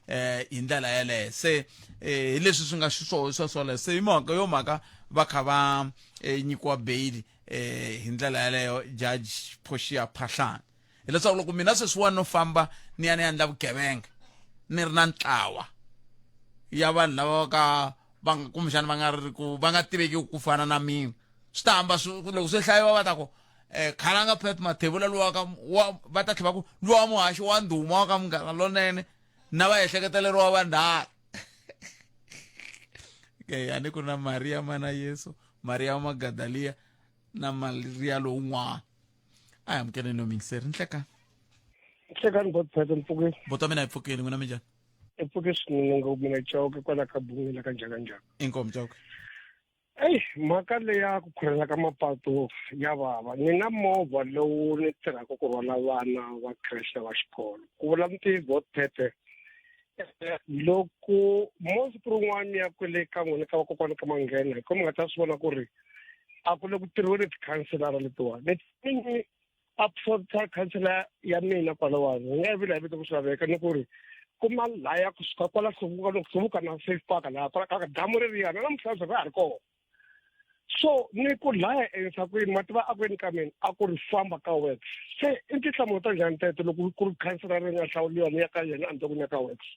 eh hi ndlela yeleyo se eh hi leswi swi nga xiswona sweswo se hi mhaka yo mhaka va kha va eh, nyikiwa bail eh hi ndlela yaleyo judge Portia Phahlane hileswaku loko mina sweswiwani no famba ni ya ni ya endla vugevenga ni ri na ntlawa ya vanhu lava ka va nga kumbexana va nga ri ku va nga tiveki ku fana na mina swi ta hamba swi loko swi hlayiwa va ta ku um khalanga pet mathebula luwa ka wa va ta tlhela va ku luwa muhaxi wa ndhuma wa ka munghana lonene Na vaehleketeleriwa vanharhu. Okay, a ni ku ri na Mariya mana Yesu, Mariya wa Magadaliya na Mariya lowun'wana. A hi amukeleni no mingiseri nhlekani. Nhlekani Godfrey mpfukeni. Buti wa mina hi pfukile n'wina minjhani? I pfuke swinene ngopfu mina Chauke kwala ka Bungela ka Njhakanjhaka. Inkomu Chauke. Eyi mhaka leya ku khurhela ka mapatu ya vava. Ni na movha lowu ni tirhaka ku rhwala vana va creche va xikolo. Ku vula ntiyiso Godfrey loko mo siku rin'wana mi ya kwele ka n'wina ka vakokwana ka Manghena hi ko mi nga ta swi vona ku ri a ku le ku tirhiweni tikhanselara letiwani. Ni absorpta khansela ya mina kwalawani hi nga yi vula hi vito ku swi laveka ni ku ri kuma laya kusuka kwala hluvuka loko hluvuka na safe park laha kwala ka damu reriya na namuntlha ra ha ri kona so ni ku laya endzhakwini ma tiva akweni ka mina a ku ri famba ka works se i tinhlamulo ta njhani teto loko ku ri khansela ri nga hlawuliwa ni ya ka yena a ni ku ni ya ka works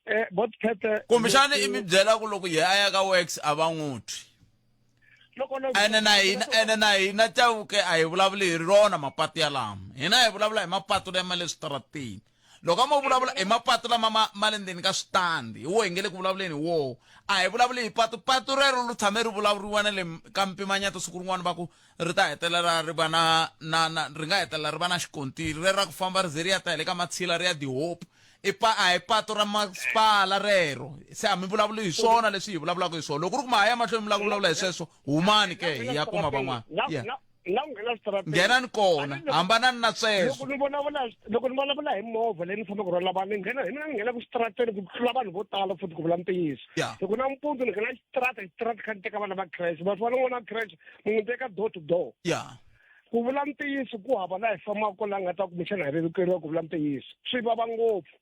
eh bot phete kumbexana i mi byela ku loko ye a ya ka works a va n'wi twi ene na hina ene na hina Chauke a hi vulavuli hi rona mapatu yalama hina hi vulavula hi mapatu lama le switarateni loko a mo vulavula hi mapatu lama ma ma le ndzeni ka switandi hi wo hi nge le ku vulavuleni hi woho a hi vulavuli hi patu patu rero ri tshame ri vulavuriwa na le ka mpimanyeto siku rin'wana va ku ri ta hetelela ri va na na na ri nga hetelela ri va na xikontiri ri ra ku famba ri ze ri ya ta hi le ka matshila ri ya dihope i pa a hi patu ra masipala rero se a mi vulavuli hi swona leswi hi vulavulaka hi swona loko ku ri ku ma ha ya mahlweni mi lava ku vulavula hi sweswo humani ke hi ya kuma van'wana yeah nghenani kona hambanani na sweswo loko ni vulavula loko ni vulavula hi movha leyi ni fambaka rhwala vanhu ni nghena hi mina ni nghena ku xitarateni ku tlula vanhu vo tala futhi ku vula ntiyiso loko nampundzu ni nghena xitarata xitarata kha ni teka vana va creche va fana n'wana creche ni n'wi teka door to door yeah ku vula ntiyiso ku hava laha hi fambaka kona laha nga ta kumbexana hi vevukeriwa ku vula ntiyiso swi vava ngopfu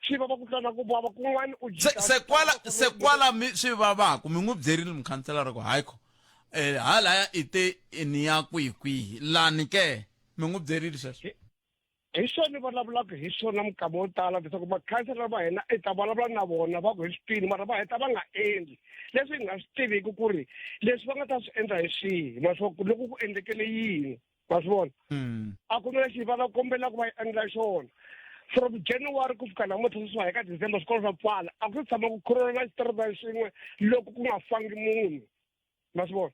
swi vava ku tlula ku vava kun'wana u jika se kwala se kwala mi swi vavaku mi n'wi byerile mukhanselara ku hayi kho eh halaya i te ni ya kwihi kwihi lani ke mi n'wi byerile sweswo Hi swona ni vulavulaka hi swona minkama yo tala leswaku makhansela va hina i ta vulavula na vona va ku hi swi twini mara va heta va nga endli leswi hi nga swi tiviki ku ri leswi va nga ta swi endla hi swihi ma swi vona loko ku endlekele yini ma swi vona a ku na lexi va va kombelaka va endla xona from January ku fika namuntlha sweswi hi ka December swikolo swa pfala a ku se tshama ku khorona xitarata xin'we loko ku nga fangi munhu ma swi vona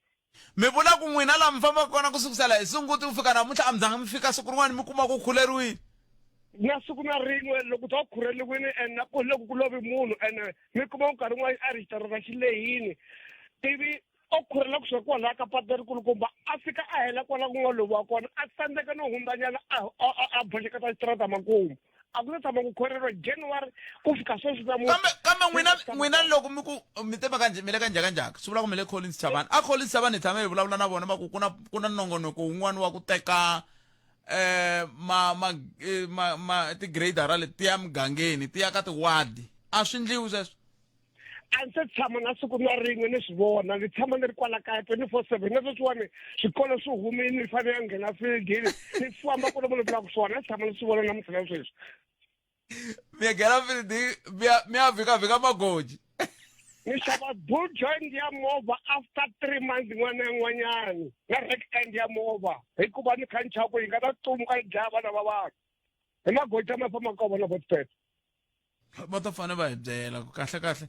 mi vula ku n'wina laha mi fambaka kona ku sukusela hi sunguti ku fika namuntlha a mi zanga mi fika siku rin'wana mi kuma ku khuleriwile na siku na rin'we loko bya khureliwile and na ku loko ku lovi munhu ene mi kuma nkarhi wun'wana a ri xitarata xi lehini ivi o khurela kusuka kwalaya ka patu lerikulukumba a fika a hela kwala ku nga loviwa kona a tsandzeka no hundzanyana a boxeketa xitarata makumu a ku se tshama ku khoreriwa January ku fika sweswi namuntlha. Kambe kambe n'wina n'wina loko mi ku mi te ka mi le ka njhakanjhaka swi vula ku mi le Collins Chabane a Collins Chabane hi tshame hi vulavula na vona va ku ku na ku na nongonoko wun'wana wa ku teka eh ma ma eh, ma, ma ti-gradara leti ti ya mugangeni ti ya ka tiwadi a swi ndliwi sweswo A ndzi se tshama na siku na rin'we ni swi vona ni tshama ni ri kwala kaya 24/7 na sweswiwani swikolo swi humile ni fanele ya nghena fieldini ni famba ku lomu ni vulaka swona a tshama ni swi vona namuntlha na sweswi mi ya nghena field mi ya mi ya vhikavhika magoji ni xava bull joint ya movha after 3 months n'wana na n'wanyani na rack end ya movha hikuva ni kha ni chava ku yi nga ta tumuka yi dlaya vana va vanhu hi magoji lama fambaka ka vona botpet Va ta fanele va hi byela ku kahle kahle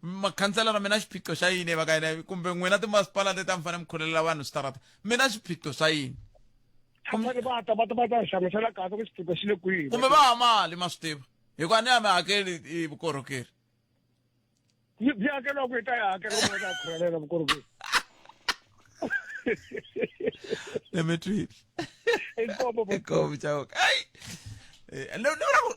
makhanselara mi na xiphiqo xa yini va ka yena kumbe n'wina timasipala leti a mi fanele mi khulelela vanhu switarata mi na xiphiqo xa yini fanele va ta va ta va ta hlamusela kahle ku xiphiqo xi le kwihi kumbe va ha mali ma swi tiva hikuva ni ya mi hakeli i vukorhokeri byi hakeriwa ku hi ta yi hakela kumbe ta khurelela vukorhokeri Demetri. Inkomo Inkomo chauka. Ai. Ni vula ku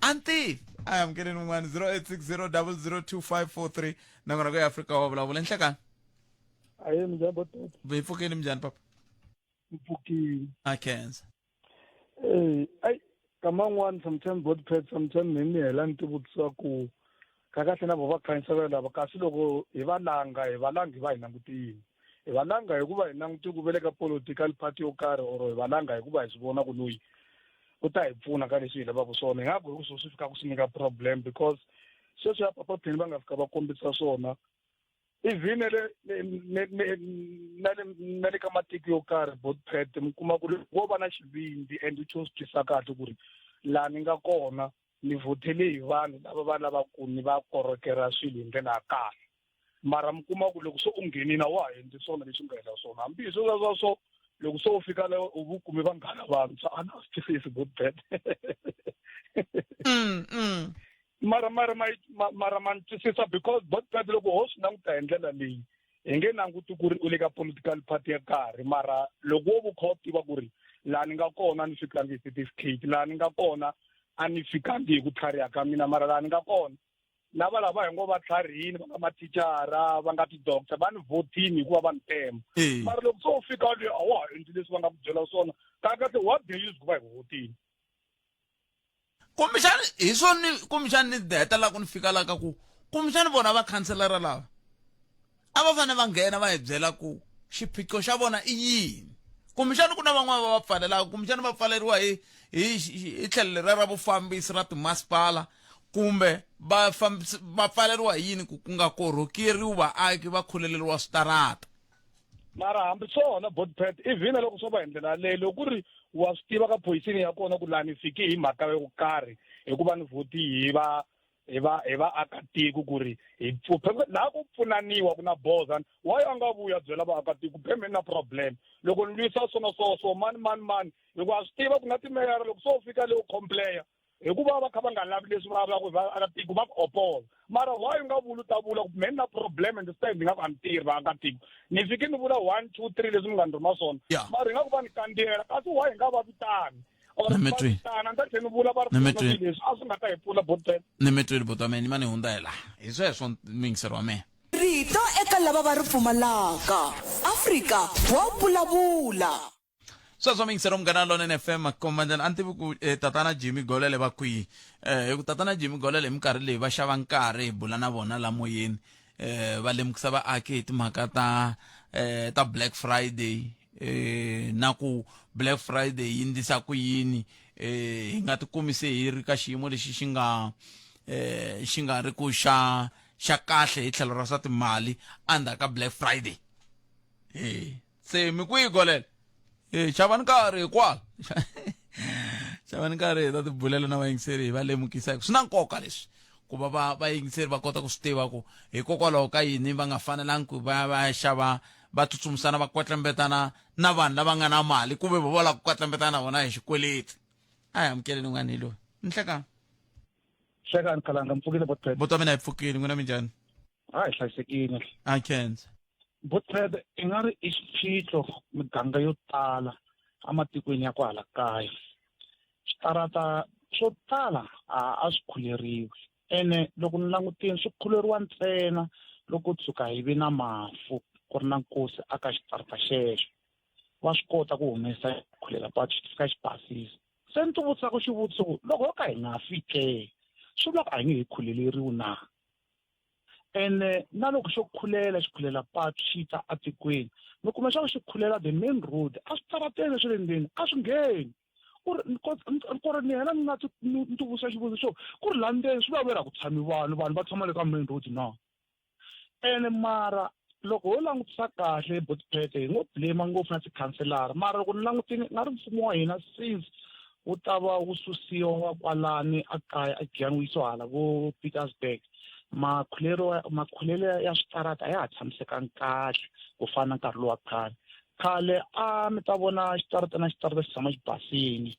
anti a amukeleni un'wana 0860002543 nakona ku Afrika wa vulavula nhlekani. Aye minjhani botata. Hi pfukeni minjhani papa? Mpfukile. A khensa. Eh, ai kama n'wana sometimes bot pet sometimes hi mi hela ni tivutisa ku kahle na vo va khansela lava kasi loko hi va langa hi va langa hi va hi langutile hi va langa hikuva hi langute ku ve le ka political party yo karhi or hi va langa hikuva hi swi vona ku loyi u ta hi pfuna ka leswi hi lavaka swona hi nga ku hi ku swo swi fikaka swi nyika problem because sweswi ya papa phini va nga fika va kombisa swona even na le na le na le ka matiko yo karhi botpet mi kuma ku ri wo va na xivindzi and u tlhe u swi twisa kahle ku ri laha ni nga kona Ni vhotele hi vanhu lava va lavaka ku ni va korhokela swilo hi ndlela ya kahle. Mara mi kuma ku loko se u nghenile a wa ha endli swona leswi u nga endla swona. Hambi hi sweswiya swa so, loko se u fika le u vu kume vanghana vantshwa, a na ha swi twisisi good bad. Mara mara ma mara ma ni twisisa because Botbet loko ho swi languta hi ndlela leyi hi nge languti ku ri u le ka political party ya karhi mara loko wo vu kha u tiva ku ri laha ni nga kona a ni fikangi hi certificate laha ni nga kona a ni fikangi hi ku tlhariha ka mina mara laha ni nga kona lava lava hi ngo va tlharihini va nga mathicara va nga ti-doctor va ni vhotini hikuva va ni tema mara loko se u fika le a wa ha endli leswi va nga ku byela swona kahle kahle what they use ku va hi vhotini kumbexani hi swona kumbexani ni hetelela ku ni fika la ka ku kumbexani vona va khanselara lava a va fanele va nghena va hi byela ku xiphiqo xa vona i yini kumbexani ku na van'wana va va pfalelaka kumbexani va pfaleriwa hi hi hi tlhelo leriya ra vufambisi ra timasipala kumbe va va pfaleriwa hi yini ku ku nga korhokeriwi vaaki va khuleleriwa switarata mara hambi swona botpet even loko swo va hi ndlela yaleyo loko ku ri wa swi tiva ka poyisini ya kona ku laha ni fiki hi mhaka yo karhi hikuva ni vhoti hi va hi va hi vaakatiko ku ri hi laha ku pfunaniwa ku na boza why a nga vuya byela vaakatiko phemeni na problem loko ni lwisa swona so so mani mani mani hikuva swi tiva ku na timeyara loko so fika le u complain hikuva va kha va nga lavi leswi va vulaka vaakatiko va ku opola mara why u nga vuli u ta vula ku me ni na problem and this time ni nga ku a ni tirhi vaakatiko ni fike ni vula 1 2 3 leswi mi nga ni rhuma swona mara hi nga ku va ni kandziyela kasi why hi nga va vitani or Ni mi va twile. vitana ni ta tlhela ni vula va ri Ni mi pfuna twile. swilo leswi a swi nga ta hi pfuna botbet ni mi twile buti wa mina ni ma ni hundza hi laha hi sweswo muyingiseri wa mina Rito eka lava va ri pfumalaka. Afrika wa vulavula. Sweswo miyingiseri Munghana Lonene FM komba ndlela a ni tivi ku eh, tatana Jimmy Golele va kwihi eh hi ku tatana Jimmy Golele hi minkarhi leyi va xava nkarhi hi bula na vona la moyeni eh va lemukisa vaaki hi timhaka ta eh ta Black Friday eh na ku Black Friday yi ndlisa ku yini eh hi nga tikumi se hi ri ka xiyimo lexi xi nga eh xi nga ri ku xa xa kahle hi tlhelo ra swa timali endzhaku ka Black Friday eh se mi kwihi golele e xavani nkarhi hikwala xavani nkarhi hi ta tibulela na vayingiseri hi va lemukisa hi ku swi na nkoka leswi ku va va vayingiseri va kota ku swi tiva ku hikokwalaho ka yini va nga fanelangi ku va va ya xava va tsutsumisana va kwetlembetana na vanhu lava nga na mali kumbe va va lava ku kwetlembetana na vona hi xikweleti a hi amukeleni un'wana hi loyi nhlekani Hlekani Khalanga mpfukile botpet. Buti wa mina hi pfukile n'wina minjhani? Ha hi hlayisekile. A khensa. Botpet i nga ri i xiphiqo miganga yo tala ematikweni ya kwahala kaya. Switarata swo tala a a swi khuleriwi ene loko ni langutile swi khuleriwa ntsena loko tshuka hi vi na mafu ku ri na nkosi aka xitarata xexo va swi kota ku humesa khulela patu xi fika xi basisa. Se ni tivutisaka xivutiso ku loko ho ka hi nga fi ke, swi vula ku a hi nge he khuleleriwi na? Ene na loko xo khulela xi khulela patu xi ta etikweni, mi kuma leswaku xi khulela the main road, eswitarateni swa le ndzeni a swi ngheni. Ku ri ku ri ni hela ni nga ni tivutisa xivutiso xo ku ri laha ndzeni swi vula ku a ku tshami vanhu, vanhu va tshama le ka main road na? Ene mara loko ho langutisa kahle Botpete hi ngo blame ngopfu na tikhanselara mara loko ni langutile nga ri mfumo wa hina since wu ta va wu susiwa kwalani a kaya a Giyani wu yisiwa hala vo Pietersburg makhulelo makhulelo ya switarata a ya ha tshamisekanga kahle ku fana na nkarhi lowa khale khale a mi ta vona xitarata na xitarata xi tshama xi basile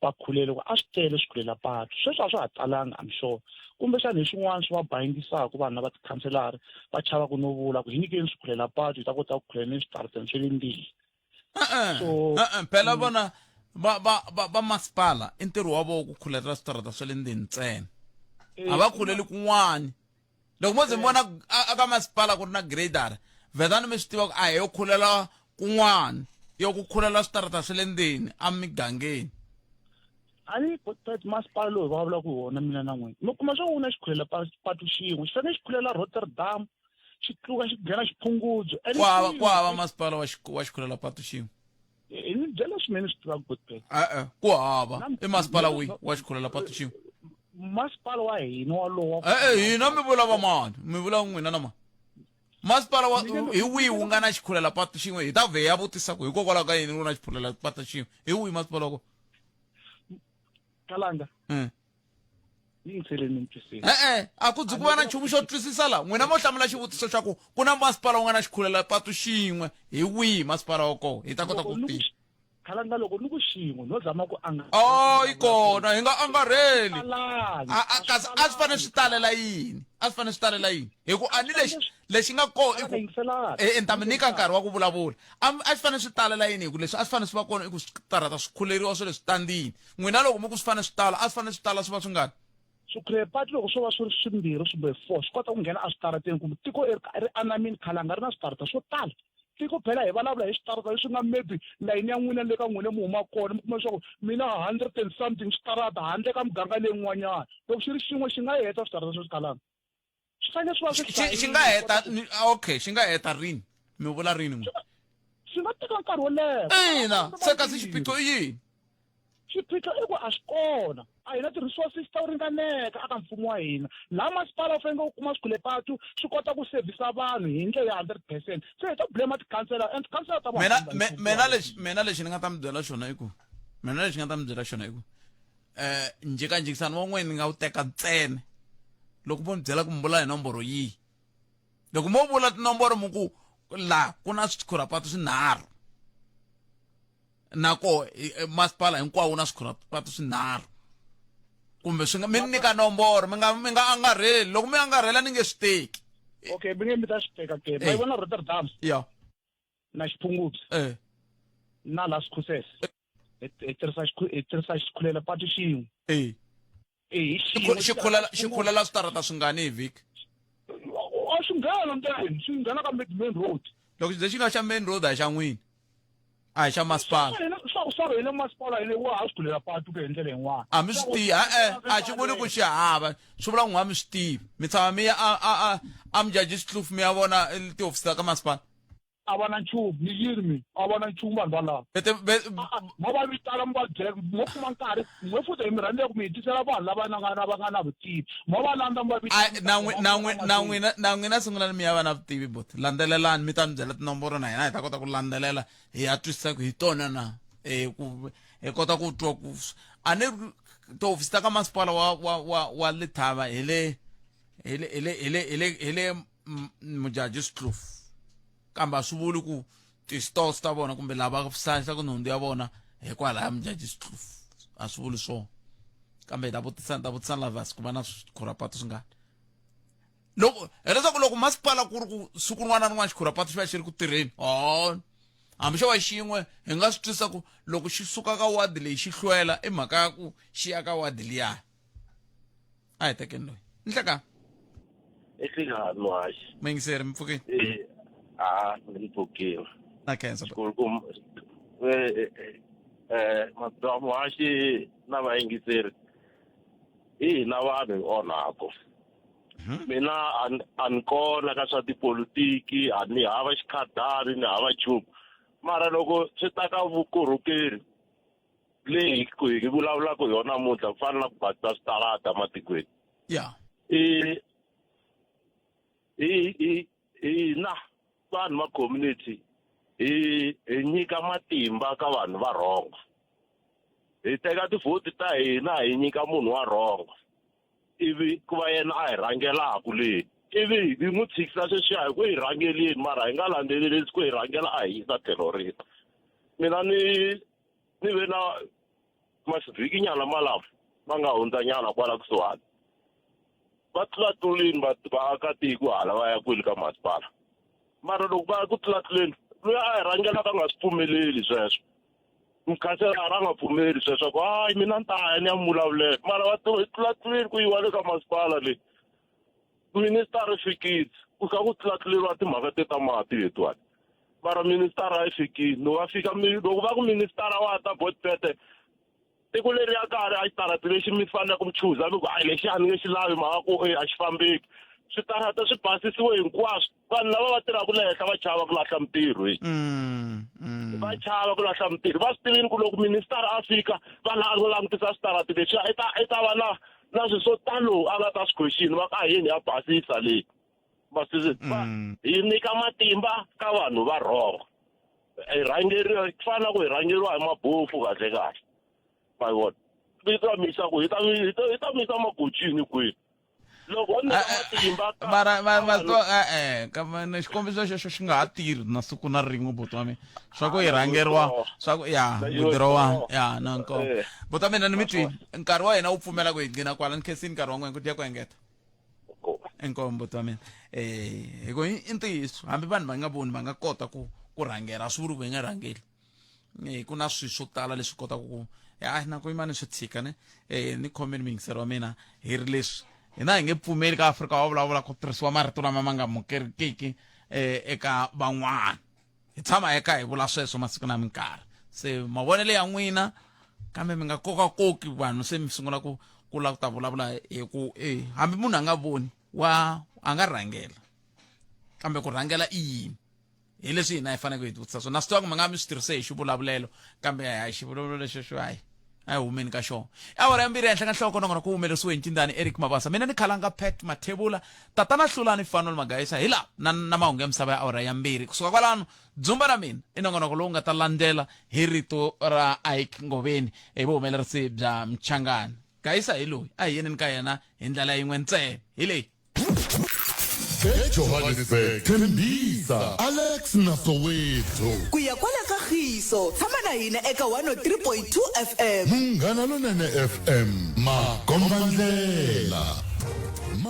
va khulele ku a swi tele swi khulela patu sweswi a swa ha talanga I'm sure kumbexana hi swin'wana swi va bayingisaka vanhu lava tikhanselari va chavaka no vula ku hi nyikeni swi khulela patu hi ta kota ku khulela ni switarateni swa le ndlwini so phela vona va va va va masipala i ntirho wa vona ku khulela switarata swa le ndzeni ntsena a va khuleli kun'wani loko mo ze mi vona a ka masipala ku ri na grader vhetani mi swi tiva ku a hi yo khulela kun'wana yo ku khulela switarata swa le ndzeni emigangeni a ni but masipala lowu hi vulavulaka hi wona mina na n'wina mi kuma swa ku wu na xikhulela patu xin'we xi fanele xi khulela Rotterdam xi tluka xi nghena xiphungudzo ku hava ku hava masipala wa wa xikhulela patu xin'we hi ni byela swinene swi tivaka Godfrey e-e ku hava i masipala wihi wa xikhulela patu xin'we masipala wa hina walowo e-e hina mi vula va mani mi vula n'wina na mani masipala wa hi wihi wu nga na xikhulela patu xin'we hi ta vhe ya vutisa ku hikokwalaho ka yini wu na xikhulela patu xin'we hi wihi masipala wa kona kalanga Yingiseleni mi ni twisisa. E-e, a ku byi ku va na nchumu xo twisisa la. N'wina mo hlamula xivutiso xa ku ku na masipala wu nga na xikhulela-patu xin'we, hi wihi masipala wa kona? Hi ta kota Loko ku ni ku tiva. Khalanga loko ni ku xin'we no zama ku anga. Oh, yi kona, hi nga angarheli. Talangi. A, a, kasi a swi fanele swi talela yini? A swi fanele swi talela yini? Hi ku a ni lexi lexi nga kona i ku e, ni ta mi nyika nkarhi wa ku vulavula. A a swi fanele swi talela yini? Hi ku leswi a swi fanele swi va kona i ku switarata swi khuleriwa swa le switandini. N'wina loko mi ku swi fanele swi tala, a swi fanele swi tala swi va swi ngani? Swikhulepatu loko swo va swi ri swimbirhi kumbe four swi kota ku nghena eswitarateni kumbe tiko i ri anamile khalanga ri na switarata swo tala. Tiko phela hi vulavula hi switarata leswi nga maybe layini ya n'wina le ka n'wina mi huma kona mi kuma leswaku mi na hundred and something switarata handle ka muganga leyin'wanyana. Loko xi ri xin'we xi nga heta switarata swo talana. Swi fanele swi va swi Xi xi nga heta okay xi nga heta rini? Mi vula rini n'wina? Swi nga teka nkarhi wo leha. Ina, se kasi xiphiqo i yini? Xiphiqo i ku a swi kona. A hi na ti-resources ta ku ringaneka eka mfumo wa hina. Laha masipala wu fanekele wu kuma swikhulepatu swi kota ku servisa vanhu hi ndlela ya 100%. Se hi ta blame tikhansela and tikhansela ta Mina mina lexi mina lexi ni nga ta mi byela xona i ku mina lexi nga ta mi byela xona i ku eh njhekanjhekisano wa n'wina ni nga wu teka ntsena loko vo ni byela ku mi vula hi nomboro yihi. Loko mo vula tinomboro mi ku la ku na swikhurapatu swinharhu na koho masipala hinkwawo wu na swikhurapatu swinharhu kumbe swi nga mi ni nyika nomboro mi nga mi nga angarheli loko mi angarhela ni nge swi teki. Okay, mi nge mi ta swi teka ke. Ma yi vona Rotterdam? Ya. Na Xiphungupsi. Eh. Na la Sekhuses. Hi tirhisa hi tirhisa xikhulela patu xin'we. Eh. Eh, xikhulela xikhulela switarata swingani hi vhiki? A swi nghena ntsena, swi nghena ka main road. Loko xi xi nga xa main road a hi xa n'wina. A hi xa masipala. Swa swa hina masipala hina wa ha swi khulela patu ku hi ndlela yin'wana. A mi swi tivi, e-e, a xi vuli ku xi hava, swi vula ku n'wa mi swi tivi. Mi tshama mi ya a a a a Mudyaxihi mi ya vona tihofisi ta ka masipala. A va na nchumu ni yini mi a va na nchumu vanhu valava mo va vitana mi va byela mo kuma nkarhi n'we futhi hi mi rhandzela ku mi hi tisela vanhu lava nga na va nga na vutivi mo va landza mi va vitana na n'wina na n'wina na n'wina sungulani mi ya va na vutivi bot landzelelani mi ta mi byela tinomboro na hina hi ta kota ku landzelela hi ya twisisa ku hi tona na eh ku hi kota ku twa ku a ni tihofisi ta ka masipala wa wa wa wa Lethaba hi le hi le hi le hi le hi le hi le Mudyaxihi Kloof kambe a swi vuli ku ti-stores ta vona kumbe lava hlayisaka nhundzu ya vona hikwalaya Mudyaxihi Kloof a swi vuli swona kambe hi ta vutisa ta vutisa lavas ku va na swikhurapatu swi ngani loko hileswaku loko masipala ku ri ku siku rin'wana na rin'wana xikhurapatu xi va xi ri ku tirheni o hambi xo va xin'we hi nga swi twisisa ku loko xi suka ka wadi leyi xi hlwela i mhaka ya ku xi ya ka wadi liya a hi tekeni loyi nhleka Ehlekani muhaxi. Muyingiseri mi pfukile Eh, a ni pfukile. Na khensa. Xikulukumba eh eh eh muhaxi na vayingiseri hi hina vanhu hi onhako. Mina a ni kona ka swa tipolitiki, a ni hava xikhadani, ni hava nchumu. Mara loko swi ta ka vukorhokeri leyi hi vulavulaka hi yona namuntlha ku fana na ku basisa switarata ematikweni. Ya. I hi hi hina vanhu va community hi hi nyika matimba ka vanhu va wrong. Hi teka tivhoti ta hina hi nyika munhu wa wrong ivi ku va yena a hi rhangelaku le ivi hi n'wi tshikisa sweswiya hi ku hi rhangeleni mara hi nga landzelerisi ku hi rhangela a hi yisa tlhelo rini. Mina ni ni ve na mavhikinyana malama ma nga hundzanyana kwala kusuhani va tlulatlulini va vaakatiko hala va ya kwini ka masipala mara loko va ya ku tlulatluleni loyi a hi rhangelaka a nga swi pfumeleli sweswo mukhanselara a nga pfumeli sweswo ku hayi mina ni ta ya ni ya mi vulavulela mara va tlulatluleni ku yiwa le ka masipala leyi minister yi fikile ku kha ku tlulatluleriwa timhaka te ta mati letiwani mara minister a yi fikile loko va fika loko va ku minister wa ta botpete tiko leri ya karhi a xitarata lexi mi faneleke mi chuza mi ku hayi lexi a ni nge xi lavi mhaka ku a xi fambeki switarata swi basisiwe hinkwaswo vanhu lava va tirhaka le henhla va chava ku lahla mintirho yi va chava ku lahla mintirho va swi tivini ku loko minister a fika va langutisa switarata leswiya i ta i ta va na na swilo swo talo a nga ta swi question va ku a yini ya basisa leyi basisi hi nyika matimba ka vanhu va wrong hi rhangeriwa ku fana na ku hi rhangeriwa hi mabofu kahle kahle ma yi vona. yi ta mi yisa ku hi ta hi ta hi ta mi yisa magojini kwini loko ho nyika matimba ka mara ma ma vanhu to e-e kambe na xikombiso xexo xi nga ha tirhi na siku na rin'we buti wa mina swa ku yi rhangeriwa swa ku ya widirowa ya na nkomo buti wa mina ni mi twini nkarhi wa hina wu pfumela ku hi gcina kwala ni khensini nkarhi wa n'wina ku dya ku engeta inkomo buti wa mina eh hi ku i ntiyiso hambi vanhu va nga voni va nga kota ku ku rhangela a swi vuli ku hi nga rhangeli eh ku na swilo swo tala leswi kotaka ku ya na ku yima ni swi tshika ne eh ni khomeni miyingiselo wa mina hi ri leswi hina hi nge pfumeli ka Afrika wa vulavula ku tirhisiwa marito lama ma nga amukelekiki eh eka van'wana hi tshama eka hi vula sweswo masiku na minkarhi se mavonelo ya n'wina kambe mi nga kokakoki vanhu se mi sungula ku ku lava ku ta vulavula hi ku e hambi munhu a nga voni wa a nga rhangela kambe ku rhangela i yini hi leswi hina hi faneleke hi tivutisa swona na swi tiva ku mi nga mi swi tirhise hi xivulavulelo kambe hayi xivulavulelo xexo hayi a hi humeni ka xona awara ya mbirhi ehenhla ka nhloko nongonoko ku humelerisiwe hi ncindani eric mabasa mina ni khalanga pat mathebula tatana hlulani fanol magayisa hi laha na, na mahungu ya misava ya awara ya mbirhi kusuka kwalano dzumba ra mina i nongonoko lowu nga ta landzela hi rito ra ike ngoveni hi vuhumelerisi bya mchangani gayisa hi loyi a hi yeneni ka yena hi ndlela yin'we ntsena hi leyi ejohannesburg tembisa alex na soweto ku ya kwala ka khiso tshama na hina eka 103.2 fm munghana lonene fm makombandlela.